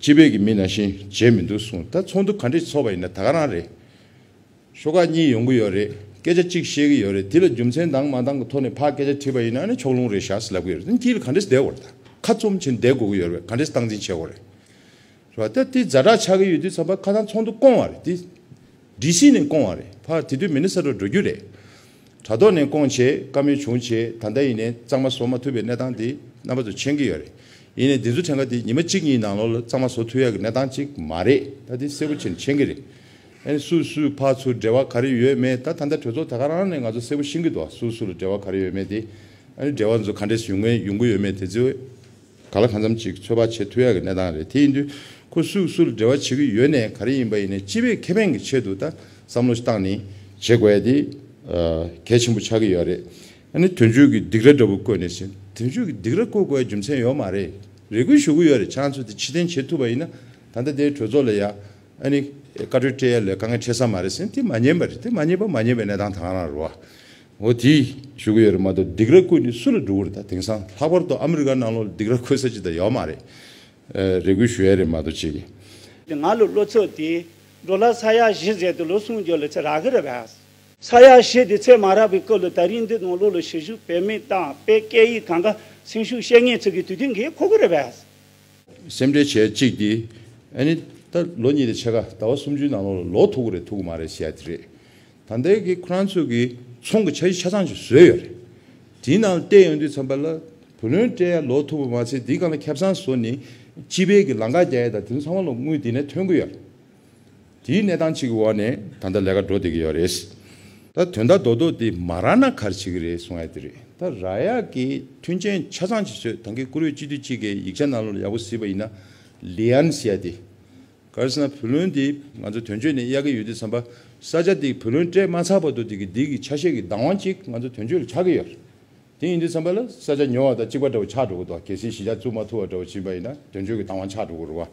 སྤྱི་པའི་གི་མི་ནང་བཞིན་བྱས་མི་འདུག་གསུངས། ད་ཚོགས་འདུ་ག་འདྲས་ཚོགས་པ་ཡིན་ན་ད་ག་རང་རེད། ཤོག་ཁག་གཉིས་ཡོང་གི་ཡོད་རེད། སྐད་ཆ་གཅིག་བཤད་ཀྱི་ཡོད་རེད། དེ་ལ་རྒྱུ་མཚན་དང་མ་འདང་གི་ཐོག་ནས་ཕར་སྐད་ཆ་དྲིས་པ་ཡིན་ན་ནི་ཕྱོགས་ལྷུང་རེད་ཤག་ཟེར་ལབ་ཀྱི་ཡོད་རེད། དེ་དཀྱིལ་ལ་ག་འདྲས་བསྡད་དགོས་རེད། ད་ཁ་བཙུམ་བྱས་བསྡད་དགོས་ཀྱི་ཡོད་རེད། ག་འདྲས་སྟངས་འཛིན་བྱེད་དགོས་རེད། རེད་བ། ད་དེ་ཛ་དྲག་ཆགས་ཀྱི་ཡོད་དུས་ཙམ་པ་ཁ་སང་ཚོགས་འདུ་བསྐོང་བ་རེད། དེ་ཌི་སི་ནས་བསྐོང་བ་རེད། ཕར་དེ་དུས་མི་ནི་སོ་ཊ་འགྲོ་རྒྱུ་རེད། དྲ་ཐོག་ནས་བསྐོང་བྱས་བཀའ་མོལ་བྱུང་བྱས་ད་ལྟ་ཡིན་ནའི་གཙང་མ་བཟོ་མ་ཐུབ་པའི་གནས་སྟངས་དེ་རྣམ་པ་ཚོ་མཁྱེན་གྱི་ཡོད་རེད། ཡིན་ནའི་འདི་ཚོ་ཕྲན་ཁ་དེ་ཉི་མ་གཅིག་གཉིས་ནང་ལོགས་ལ་གཙང་མ་བཟོ་ཐུབ་ཡག་གི་གནས་སྟངས་ཅིག་མ་རེད། ད་དེ་གསལ་པོ་བྱས་ནས་མཁྱེན་གྱི་རེད། ཨ་ནི་སུ་སུ་ཕར་ཚུར་འབྲེལ་བ་ག་རེ་ཡོད་མེད་ད་ད་ལྟ་གྲོས་ཚོགས་ད་ག་རང་ནས་ང་ཚོ་གསལ་པོ་ཤེས་ཀྱི་འདུག་སུ་སུ་ལ་འབྲེལ་བ་ག་རེ་ཡོད་མེད་དེ། ཨ་ནི་འབྲེལ་བ་ཚོ་ག་འདྲས་ཡོང་གི་ཡོང་གི་ཡོད་མེད་དེ་ཚོ་ག་ལ་གང་འཚམ་ཅིག་ཚོད་དཔག་བྱེད་ཐུབ་ཡག་གི་གནས་སྟངས་རེད། དེ་ཡིན་དུས་ཁོ་སུ་སུ་ལ་འབྲེལ་བ་བྱེད་ཀྱི་ཡོད་ནའི་ག་རེ་ཡིན་པ་ཡིན་ནའི་སྤྱི་པའི་ཁེ་ཕན་གྱི་ཆེད་དུ་ད་བསམ་བློ་ཞིག་བཏང་ནས་བྱེད་དགོས་ཡ་དེ་གལ་ཆེན་པོ་ཆགས་ཀྱི་ཡོད་རེད། ཨ་ནི་དོན་གཅོད་ཀྱི་སྡིགས་ར་འདྲ་པོ་བཀོད་ནས་ཟིན། དོན་གཅོད་ཀྱི་སྡིགས་ར་བཀོད་དགོས་ཡ་རྒྱུ་མཚན་ཡོད་མ་རེད། རེ་སྐུལ་ཞུ་གི་ཡོད་རེད། ཁྱེད་རང་ཚོ་དེ་ཕྱིར་འཐེན་བྱེད་ཐུབ་པ་ཡིན་ན་ད་ལྟ་དེའི་གྲོས་ཚོགས་ལ་ཡ་ཨ་ནི་བཀའ་འཁྲོལ་སྤྲད་ཡ་ལས་དཀའ་ངལ་འཕྲད་ས་མ་རེད་ཟེར། དེ་མ་ཉན་པ་རེད། དེ་མ་ཉན་པ་མ་ཉན་པའི་གནས་སྟངས་དེ་ག་རང་རེད་བ། འོ་དེ་ཞུ་གི་ཡོད་རེད་མ་གཏོགས་སྡིགས་ར་བསྐུལ་ནས་སུ་ལ་འགྲོ་གི་རེད། ད་དེང་སང་ལྷག་པར་དུ་ཨ་མི་རི་ཀ་ནང་ལོགས་ལ་སྡིགས་ར་བསྐུལ་ས་ཅིག་ད་ཡོད་མ་རེད། ཨ་རེ་སྐུལ་ཞུ་ཡ་རེད་མ་གཏོགས་ཅིག་གིས། ང་ལ་བློ་ཚོད་དེ་ཌོ་ལར་ས་ཡ་བཞི་ཟེར་དུ་ལོ་གསུམ་རྒྱུ་ལ་ཚེ་རག་གི་རེད་པས། ས་ཡ་བཞི་དེ་ཚད་མ་རག་པའི་སྐབས་ལ་ད་རིང་འདི་ནང་ལོགས་ལ་ཞིབ་ཞུ་བེད་མེད་བཏང་པའི་སྐད་ཡིག་གང་ག་སེམས་ཤུགས་བཤད་མཁན་ཚོ་གི་དུས་དུས་འགའི་ཁོ་གི་རེད་པས། སེམས་ཁྲལ་བྱས་གཅིག་དེ་ཨ་ནི་ད་ལོ་གཉིས་དང་ཕྱེད་ཀ་ཟླ་བ་སུམ་ཅུའི་ནང་ལོགས་ལ་ལོག་ཐུབ་ཀྱི་རེད་ཐུབ་ཀྱི་མ་རེད་ཟེར་ཡ་དེ་རེད། ད་ལྟའི་གི་ཁོ་རང་ཚོ་གི་ཚོང་གི་འཆར་གཞི་ཆ་ཚང་ཞིག་བཟོས་ཡོད་རེད། དེའི་ནང་ལ་བལྟས་ཡོང་དུས་ཙམ་པ་ལ་བུ་ལོན་སྤྲད་ཡ་ལོག་ཐུབ་པ་མ་ཚད་དེའི་སྒང་ལ་ཁེ་བཟང་བཟོ་ནས་སྤྱི་པའི་གི་ལམ་ཁ་རྒྱག་ཡ་དང་དེ་ཚོ་ཚང་མ་ལ་དངུལ་དེ་ནས་ཐོན་གི་ཡོད་རེད། དེའི་གནས་སྟངས་གཅིག་གི་འོག་ནས་ད་ལྟ་ལས་ཀ་འགྲོ་བསྡད་ཀྱི་ཡོད་རེད། ད་དོན་དག་རྡོག་རྡོག་དེ་མ་རག་ན་ག་རེ་བྱེད་ཀྱི་རེད་གསུང་ཡ་དེ་རེད། ད་རག་ཡག་གི་མཐུན་རྐྱེན་ཆ་ཚང་ཅིག་བཟོས། ད་གིན་བཀུར་འོས་སྤྱི་འཐུས་གཅིག་གིས་ཡིག་ཆ་ནང་ལོགས་ལ་ཡག་པོ་གཟིགས་པ་ཡིན་ན་ལི་ཨན་ཟེར་ཡ་དེ། ག་རེ་ཟེར་ན་བུ་ལོན་དེ་ང་ཚོ་དོན་གཅོད་ནས་གཡར་གྱི་ཡོད་དུས་ཙམ་པ་ས་ཆ་དེ་བུ་ལོན་སྤྲད་མ་ཚར་བར་དུ་དེ་གི་དེ་གི་ཆ་ཤས་ཀྱི་བདག་དབང་གཅིག་ང་ཚོ་དོན་གཅོད་ལ་ཆགས་ཀྱི་ཡོད་རེད། དེ་ཡིན་དུས་ཙམ་པ་ལ་ས་ཆ་ཉོ་བ་དང་གཅིག་པ་འདྲ་བོ་ཆགས་འགྲོ་གི་འདུག་གལ་སྲིད་གཞིས་ཆགས་བཙུགས་མ་ཐུབ་པ་འདྲ་བོ་ཕྱིན་པ་ཡིན་ན་དོན་གཅོད་ཀྱི་བདག་དབང་ཆགས་འགྲོ་གི་རེད་བ།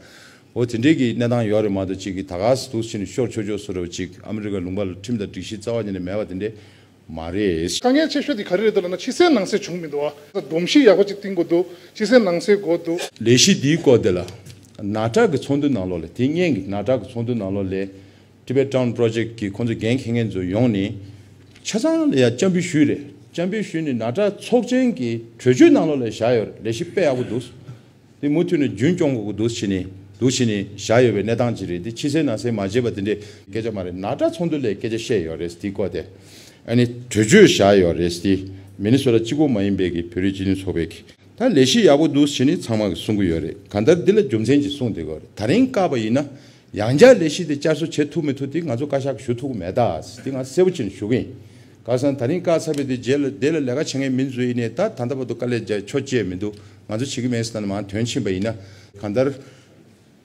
འོ་དེ་འདྲའི་གི་གནས་སྟངས་ཡོད་རེད་མ་གཏོགས་གཅིག་གི་ད་ག་སེ་འདུག་ཕྱིན་ཤོར་ཆོག་ཆོག་བཟོ་འདྲ་བོ་གཅིག་ཨ་མི་རི་ཀ་ལུང་པ་ལ་ཁྲིམས་དང་སྒྲིག་གཞི་རྩ་བ་ཉིད་ནས་མེད་པ་དེ་འདྲས་མ་རེད། དཀའ་ངལ་ཆེ་ཤོས་དེ་ག་རེ་རེད་འདུག་ལབ་ན་ཕྱི་གསལ་ནང་གསལ་བྱུང་མི་འདུག་བ། སྒྲོམ་གཞི་ཡག་པོ་ཅིག་བཏིང་དགོས་འདུག་ཕྱི་གསལ་ནང་གསལ་དགོས་འདུག་ལས་གཞི་འདིའི་སྐོར་དེ་ལ་ནཱ་ཊ་གི་ཚོགས་འདུ་ནང་ལོགས་ལ་དེ་སྔོན་གྱི་ནཱ་ཊ་གི་ཚོགས་འདུ་ནང་ལོགས་ལ་Tibet Town Project གི་ཁོང་ཚོ་འགན་འཁྱེར་མཁན་ཚོ་ཡོང་ནས་ཆ་ཚང་ལ་ཡ་བཅར་འབུལ་ཞུས་རེད། བཅར་འབུལ་ཞུས་ནས་ནཱ་ཊ་ཚོགས་ཆེན་གྱི་གྲོས་ཆོད་ནང་ལོགས་ལ་བཞག་ཡོད་རེད། ལས་གཞི་དཔེ་ཡག་པོ་འདུག་དེ་མུ་མཐུད་ནས་རྒྱུན་སྐྱོང་དགོས་ཀྱི་འདུག་ཟེར་ནས་འདུག་ཟེར་ནས་བཞག་ཡོད་པའི་གནས་སྟངས་ཅིག་རེད། དེ་ཕྱི་གསལ་ནང་གསལ་མ་བྱས་པ་དེ་འདྲའི་སྐད་ཆ་མ་རེད། ནཱ་ཊ་ཚོགས་འདུ་ལས་སྐད་ཆ་བཤད་ཡོད་རེད། དེའི་སྐོར་དེ་ཨ་ནི་གྲོས་ཆོད་བཞག་ཡོད་རེད། དེ་མི་ནི་སོ་ཊ་གཅིག་པོ་མ་ཡིན་པའི་གི་བོད་རིགས་སྤྱི་མཐུན་ཚོགས་པའི་གི་ད་ལས་གཞི་ཡག་པོ་འདུག་ཟེར་ནས་ཚང་མ་གིས་གསུང་གི་ཡོད་རེད། གང་ལྟར་འདི་ལ་རྒྱུ་མཚན་ཅིག་གསུངས་བསྡད་ཀྱི་ཡོད་རེད། ད་རིང་བཀག་པ་ཡིན་ན་ཡང་བསྐྱར་ལས་གཞི་དེ་བསྐྱར་གསོ་བྱེད་ཐུབ་མི་ཐུབ་དེ་ང་ཚོ་བཀའ་ཤག་གིས་ཞུ་ཐུབ་ཀྱི་མེད་ད་ཟེར་དེ་ང་གསལ་པོ་བྱས་ནས་ཞུ་གི་ཡིན། ག་རེ་ཟེར་ན་ད་རིང་བཀག་ཚར་བའི་དེ་རྗེས་ལ་དེ་ལ་ལས་ཀ་བྱེད་མཁན་མི་ཚོ་ཡིན་ནའི་ད་ད་ལྟ་བར་དུ་དཀའ་ལས་རྒྱག་ཆོག་ཅེས་མི་འདུག་ང་ཚོ་བྱེད་ཀྱི་མེད་ཟེར་ན་མར་དོན་ཕྱིན་པ་ཡིན་ན་གང་ལྟར།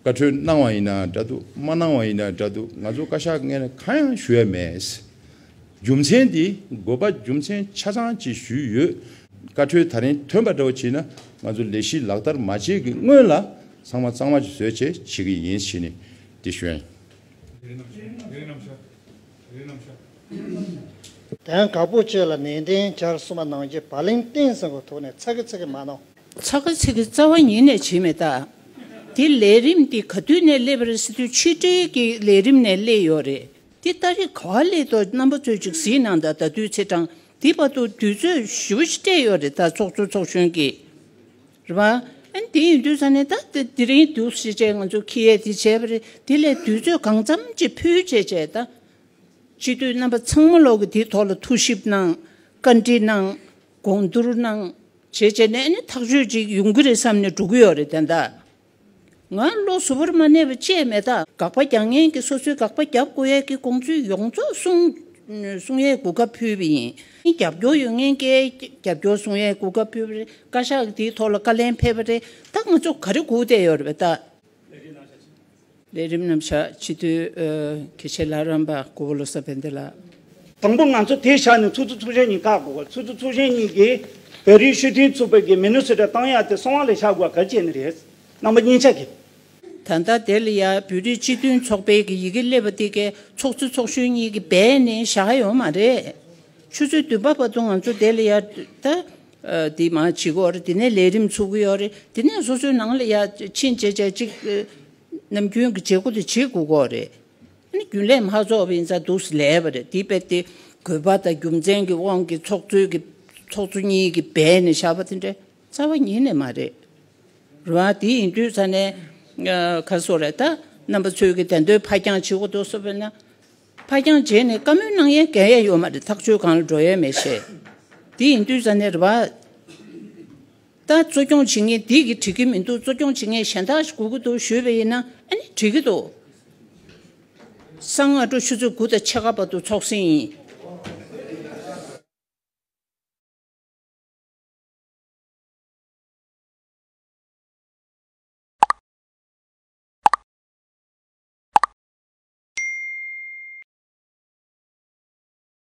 བཀའ་འཁྲོལ་གནང་བ་ཡིན་ན་འདྲ་འདུག་མ་གནང་བ་ཡིན་ན་འདྲ་འདུག་ང་ཚོ་བཀའ་ཤག་ངོས་ནས་གང་ཡང་ཞུ་ཡ་མེད། རྒྱུ་མཚན་འདི་དགོས་པ་རྒྱུ་མཚན་ཆ་ཚང་ཅིག་ཞུས་ཡོད། བཀའ་འཁྲོལ་ད་རིང་ཐོན་པ་འདྲ་བོ་བྱས་ན་ང་ཚོ་ལས་གཞི་ལག་བསྟར་མ་བྱེད་ཀྱི་སྔོན་ལ་ཚང་མ་གཙང་མ་ཅིག་བཟོས་བྱས་བྱེད་ཀྱི་ཡིན་ཞེས་ནས་འདི་ཞུ་ཡ་ཡིན། དོན་ཁག་པོ་བཅས་ལ་ནན་ཏན་བྱར་གསུངས་པ་ནང་བཞིན་བར་ལན་བརྟན་ཟིན་གྱི་ཐོག་ནས་ཚ་གི་ཚ་གི་མ་གནང་། ཚ་གི་ཚ་གི་རྩ་བ་ཉིད་ནས་བྱེད་མེད་ད། དེ་ལས་རིམ་དེ་ག་དུས་ནས་སླེབས་པ་རེད་ཟེར་དུས་ཕྱི་དྲིལ་གྱི་ལས་རིམ་ནས་སླེབས་ཡོད་རེད། དེ་ཏ་རིག་ག་པར་སླེབས་འདུག་རྣམ་པ་ཚོས་ཅིག་གཟིགས་གནང་དང་། ད་དུས་ཚེས་གྲངས་དེ་བར་དུ་དུས་ཚོད་ཞེ་པོ་ཞིག་སྤྲད་ཡོད་རེད་ད་ཚོགས་གཙོ་ཚོགས་གཞོན་གྱིས། རེད་པ། ཨ་ནི་དེ་ཡིན་དུས་ཙང་ནས་ད་དེ་དེ་རིང་འདུག་ཟེར་བྱས་ང་ཚོ་ཁྱི་ཡས་དེ་བྱས་པ་རེད། དེ་ལས་དུས་ཚོད་གང་འཚམ་ཅིག་ཕུལ་བྱས་བྱས་ད། སྤྱི་འཐུས་རྣམ་པ་ཚང་མ་ལོག་གི་དེའི་ཐོག་ལ་ཐུགས་ཞིབ་གནང་། བཀའ་འདྲི་གནང་། དགོངས་བསྡུར་གནང་། བྱས་བྱས་ནས་ཨ་ནི་ཐག་གཅོད་ཅིག་ཡོང་གི་རེད་བསམ་ནས་འགྲོ་གི་ཡོད་རེད་ད་ལྟ། ང་བློ་གཟུ་བོར་མ་གནས་པ་ཅི་ཡང་མེད། ད་དགག་པ་རྒྱག་མཁན་གྱི་སོ་སོའི་དགག་པ་རྒྱབ་དགོས་ཡས་ཀྱི་དགོངས་ཚུལ་ཡོངས་རྫོགས་གསུང་གསུང་ཡས་གོ་སྐབས་ཕུལ་བ་ཡིན། རྒྱབ་སྐྱོར་ཡོད་མཁན་གྱིས་རྒྱབ་སྐྱོར་གསུང་ཡས་གོ་སྐབས་ཕུལ་བ་རེད། བཀའ་ཤག་གིས་དེའི་ཐོག་ལ་བཀའ་ལན་ཕེབས་པ་རེད། ད་ང་ཚོ་ག་རེ་སྒུག་བསྡད་ཡོད་རེད་པས་ད། ལས་རིམ་རྣམ་གཞག་སྤྱི་འཐུས་ཨ་དགེ་བཤེས་ལྷ་རམས་པ་གོ་བོ་བློ་བཟང་བན་དེ་ལགས། དང་པོ་ང་ཚོ་དེ་བཞག་ནས་ཚོགས་གཙོ་ཚོགས་གཞོན་གཉིས་བཀག་དགོས། ཚོགས་གཙོ་ཚོགས་གཞོན་གཉིས་ཀྱིས་བོད་རིགས་སྤྱི་མཐུན་ཚོགས་པའི་གི་མི་ནི་སི་ཊ་བཏང་ཡག་དེ་གསང་བ་ལ་བཞག་དགོས་ག་རེ་བྱས་ནས་རེད། རྣམ་པ་གཉིས་ཆ་གི། ད་ལྟ་དེ་ལ་ཡ་བོད་རིགས་སྤྱི་མཐུན་ཚོགས་པའི་གི་ཡི་གེ་སླེབས་པ་དེ་གའི་ཚོགས་གཙོ་ཚོགས་གཞོན་གཉིས་ཀྱིས་སྦས་ནས་བཞག་ཡོད་མ་རེད། ཆུ་ཚོད་བདུན་པ་བར་དུ་ང་ཚོ་དེ་ལ་ཡ་ད་ཨ་དེ་མ་བྱེད་དགོས་རེད། དེ་ནས་ལས་རིམ་ཚུགས་ཀྱི་ཡོད་རེད། དེ་ནས་སོ་སོའི་ནང་ལ་ཡ་ཕྱིན་བྱས་བྱས་ཅིག་ཨ་ནམ་རྒྱུན་གྱི་བྱེད་སྒོ་དེ་བྱེད་དགོས་ཀྱི་ཡོད་རེད། ཨ་ནི་རྒྱུན་ལས་མ་རྫོགས་པ་ཡིན་ཙང་འདུག་སེ་ལས་པ་རེད། དེ་དཔེ་དེ་དགོས་པ་དང་རྒྱུ་མཚན་གྱི་དབང་གིས་ཚོགས་གཙོས་ཀྱི་ཚོགས་གཙོ་གཉིས་ཀྱིས་སྦས་ནས་བཞག་པ་དེ་འདྲ་རྩ་བ་ཉིད་ནས་མ་རེད། རེད་བ། དེ་ཡིན་དུས་ཙ་ནས་ཨ་ག་རེ་ཟེར་དགོས་རེད། ད་རྣམ་པ་ཚོས་ཀྱི་དེ་འདྲའི་ཕར་འགྱངས་བྱེད་དགོས་འདུག་བསམ་པས་ན། ཕར་འགྱངས་བྱས་ནས་བཀའ་མོལ་གནང་ཡས་གང་ཡང་ཡོད་མ་རེད། ཐག་གཅོད་སྒང་ལ་འགྲོ་ཡས་མེད་ཤེས། དེ་ཡིན་དུས་ཙ་ནས་རེད་བ། ད་གཙོ་སྐྱོང་བྱེད་མཁན་འདི་གིས་འགྲིག་གི་མི་འདུག། གཙོ་སྐྱོང་བྱེད་མཁན་གཞན་དག་ཞིག་དགོས་ཀྱི་འདུག་ཞུས་པ་ཡིན་ན་ཨ་ནི་འགྲིག་གི་འདུག། གསང་སྔ་དྲོ་ཆུ་ཚོད་དགུ་དང་ཕྱེད་ཀ་བར་དུ་ཚོགས་ཟིན་ཡིན།